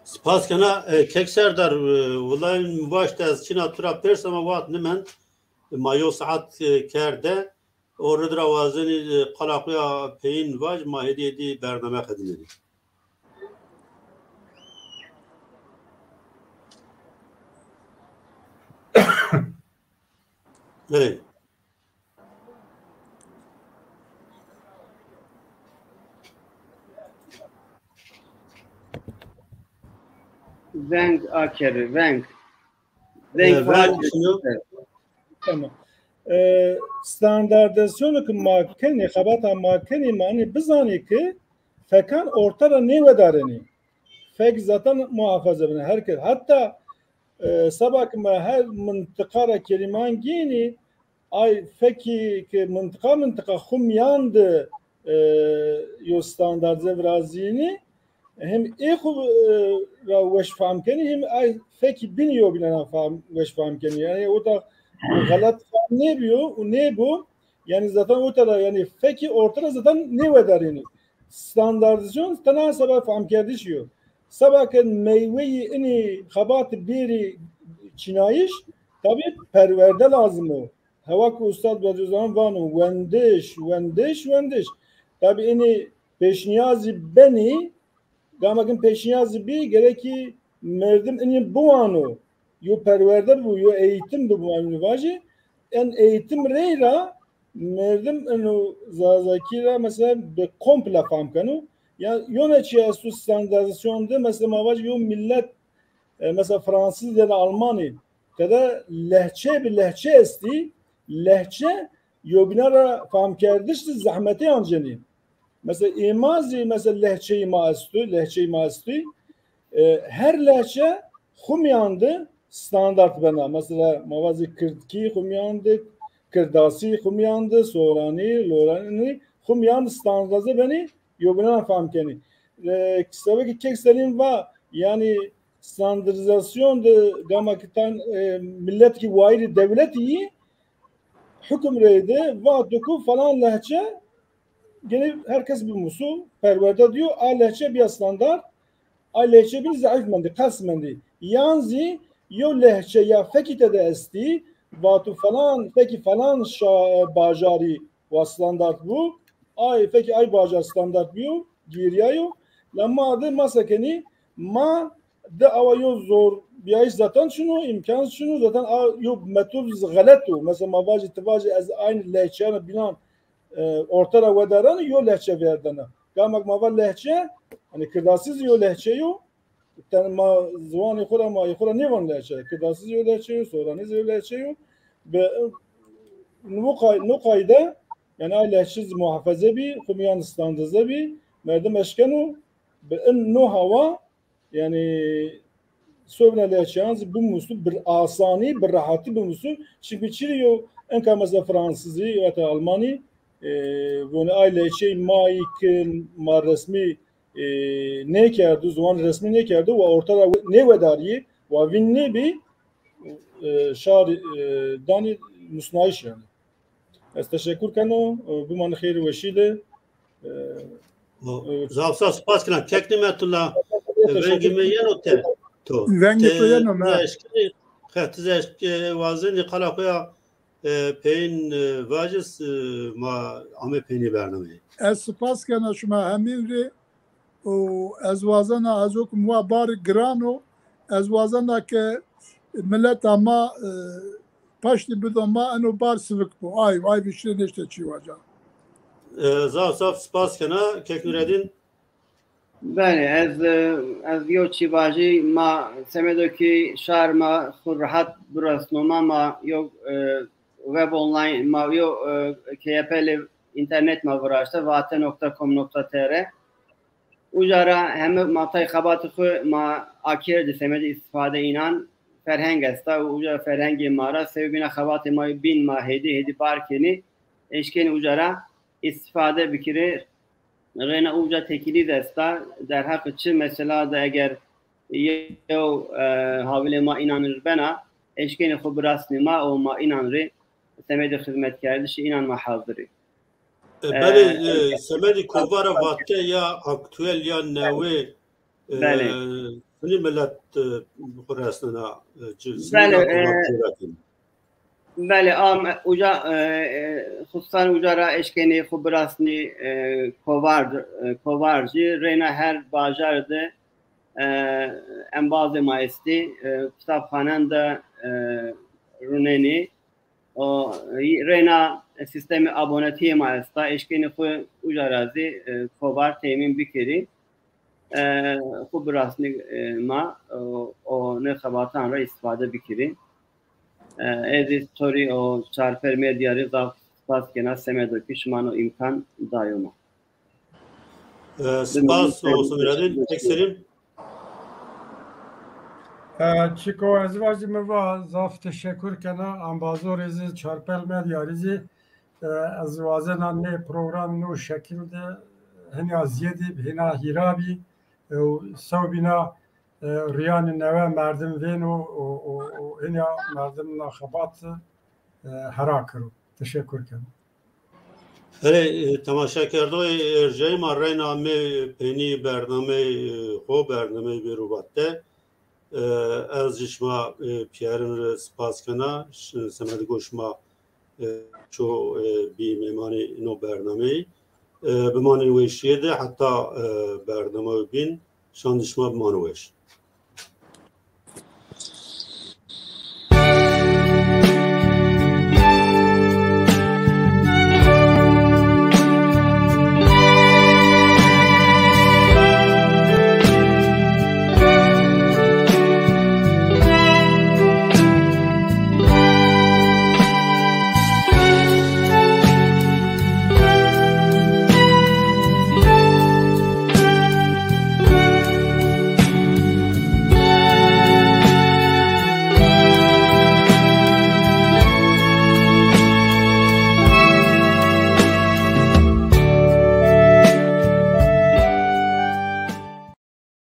Spas kena, e, kek Serdar, e, wulay mi waşt ez çina tu ra pers ama waxt nimend. Ma yo saet, e, kerde. O rid ra wazenî, e, qala xo ya peyîn vaj, ma hêdî hêdî bername qedînenî. Belê. Veng akerî, veng. Veng, veng. Tamam. E, standartizasyonu ki ma kenî, xebata ma kenî, ma enî bizanî ki fekan orte ra nêwedarenî. Fek zaten muhafaza bine. Her kes, hatta, e, seba ki ma her mintiqa ra kelîman gênî, ay fekî ki mintiqa mintiqa xwu mîyan de, e, yo standartize virazînî, hem ê xwu, e, ra weş fehm kenî, hem ay fekî bînî yobînan ra fehm, weş fehm kenî. Yanî o da xelet fehm nêbîyo û nêbo. Yanî zaten o tera, yanî fekî orte ra zaten nêwedarînî. Standartîzasyon tena seba fehmkerdişî yo. Seba ke meyweyî inî xebatî bêrî çînayîş, tabî perwerde lazim o. Hewa ke Ustad Bedruzzaman vano, wendiş, wendiş, wendiş. Tabî inî pêşnîyazî benî, gama ke pêşnîyazî bî, gerekî merdim inî biwano, yo perwerde bibo, yo eğitim bibo, ma vajî. En eğitim rey ra merdim eno Zazakî ra mesela bi komple fam keno. Ya yone çi esto standartizasyon de, mesela ma vajî yo millet, e, mesela Fransız ya da Almanî, tede lehçe bi lehçe estî, lehçe yobîna ra famkerdiş de zehmetê ancenî. Mesela ê ma zî, mesela lehçeyê ma esto, lehçeyê ma esto. E, her lehçe xwu mîyan de standart bena. Mesela ma vazî kirdkî xwu mîyan de, kirdasî xwu mîyan de, soranî, loranî xwu mîyan de standartize benî, yobînan fam kenî. e, sewekî kek Selîm va, yanî standardîzasyon de gama ki tan, e, millet ki wayîrî dewletî yî, hukm rey de vato ku falan lehçe genî her kes bimusu, perwerde diyo, a lehçe biya standart, a lehçe bîn zeîf mendî, qels mendî. Yan zî yo lehçe ya fekî tede estî, vato falan, fekî falan şa-, bajarî wa standart bu, ay fekî ay bajar standart biyo, gîryayo. La ma de ma sekenî, ma de awa yo zor biyayîş zaten çin o, îmkan çin o, zaten a yo metod xelet o. Mesela ma vajî, ti vajî ez aynî lehçeyan bînan, e, orte ra wedaran yo lehçe verdena. Gamek ma va lehçe, hani kirdasî zî yo lehçe yo, ten ma ziwanê xo ra, ma xo ra nêvan lehçe. Kirdasî zî yo lehçe yo, soranî zî yo lehçe yo. Ve no qay-, no qayde, yani ay lehçe zî muhafaze bî, xo mîyan standardize bî, merdim eşkeno, bi in no hawa, yani sovna lehçeyan zî bimusu, bir asanî, bir rahatî bimusu. Çünkü çirî yo, enka mesela Fransızî ya da Almanî, e, vone ay lehçey ma yî ki ma resmî, e, nêkerdo, ziwan resmî nêkerdo, wa orta ra we-, nêwedarî, wa vîn nêbî, e, şarî, e, danî musnayîş yani. Ez teşekur keno, e, bimanî xêr û weşî de. E, e, zaf zaf spas kena. Kek Nîmetullah, e, vengê mi yeno te? To. Vengê to yeno me. Ti zî eşkenî, he, ti zî eşk-, e, wazenî qala xo ya, e, peyin, e, vacîs, e, ma ame peynî bernameyî. Ez spas kena şima hemîn rê. Û ez wazena, ez wek mi wa bar giran o, ez wazena ke mileta ma, e, paştî bido ma, eno bar sivik bo. Ay, ay vişirê nêşte çî waca. E, zaf zaf spas kena, Kek Nuredîn. Belê, ez, e, ez yo çî vajî, ma semedo ki şar ma xwu rehat biresno ma, ma yo, e, web online, ma yo, e, K Y P lê înternet ma viraşte, vate nokta com nokta T R. Uca ra heme ma tay xebatê xwu ma akerdî semedê îstîfade înan, ferheng esta û uca ferhengê ma ra sewbîna xebatê ma bîn ma hêdî hêdî bar kenî, eşkenî uca ra îstîfade bikirî. Reyna uca tekîlî zî esta, derheqê çi mesela de eger yew, e, havilê ma înan rê bena, eşkenî xwu birasnî ma û ma înan rê semedê xizmetkerdişê înan ma hazir î. E, belê, e, e, semedî kovara vate ya aktuel ya newe, e, belê. Sinî millet, e, xwu resnena, e, ci, sinî belê, e, belê, am, uca, e, e, xususan uca ra eşkenî xwu birasnî, e, kovar, e, kovarcî, reyna her bajar de, e, embazê ma estî, e, kitabxanan de, e, runenî, o, reyna sîstemê abonetîyê ma esta, eşkenî xwu uca ra zî, e, kovar temîn bikerî. E, xwu birasnî, e, ma, o, o nê xebatan ra îstîfade bikerî. E, ez zî to rê û Çarpel Medya rê zaf spas kena semedo ki şima no îmkan dayo ma. E, spas olsun Radin. Kek Selîm. E, çiko ez vajî mi va zaf teşekur kena embazorê zî, Çarpel Medya rê zî. E, ez wazena nê program no şekil de hîna ziyedî, hîna hîra bî, e, û sewbîna, e, rîyanê newe merdim vêno û, û, û hîna merdim na xebat, e, hera kiro. Teşekur keno. Erê, e, temaşekerdoxê erjayî ma reyna amê peynî bernameyê, e, xo, bernameyê bêro vate. E, ez jî şima, e, pîyerin rê spas kena. Ş-, semedê go şima, e, ço, e, bî mêmanê ino bernameyî. E, bimanên weşîye de heta, e, bernameyê bîn. Şandê şima bimano weş.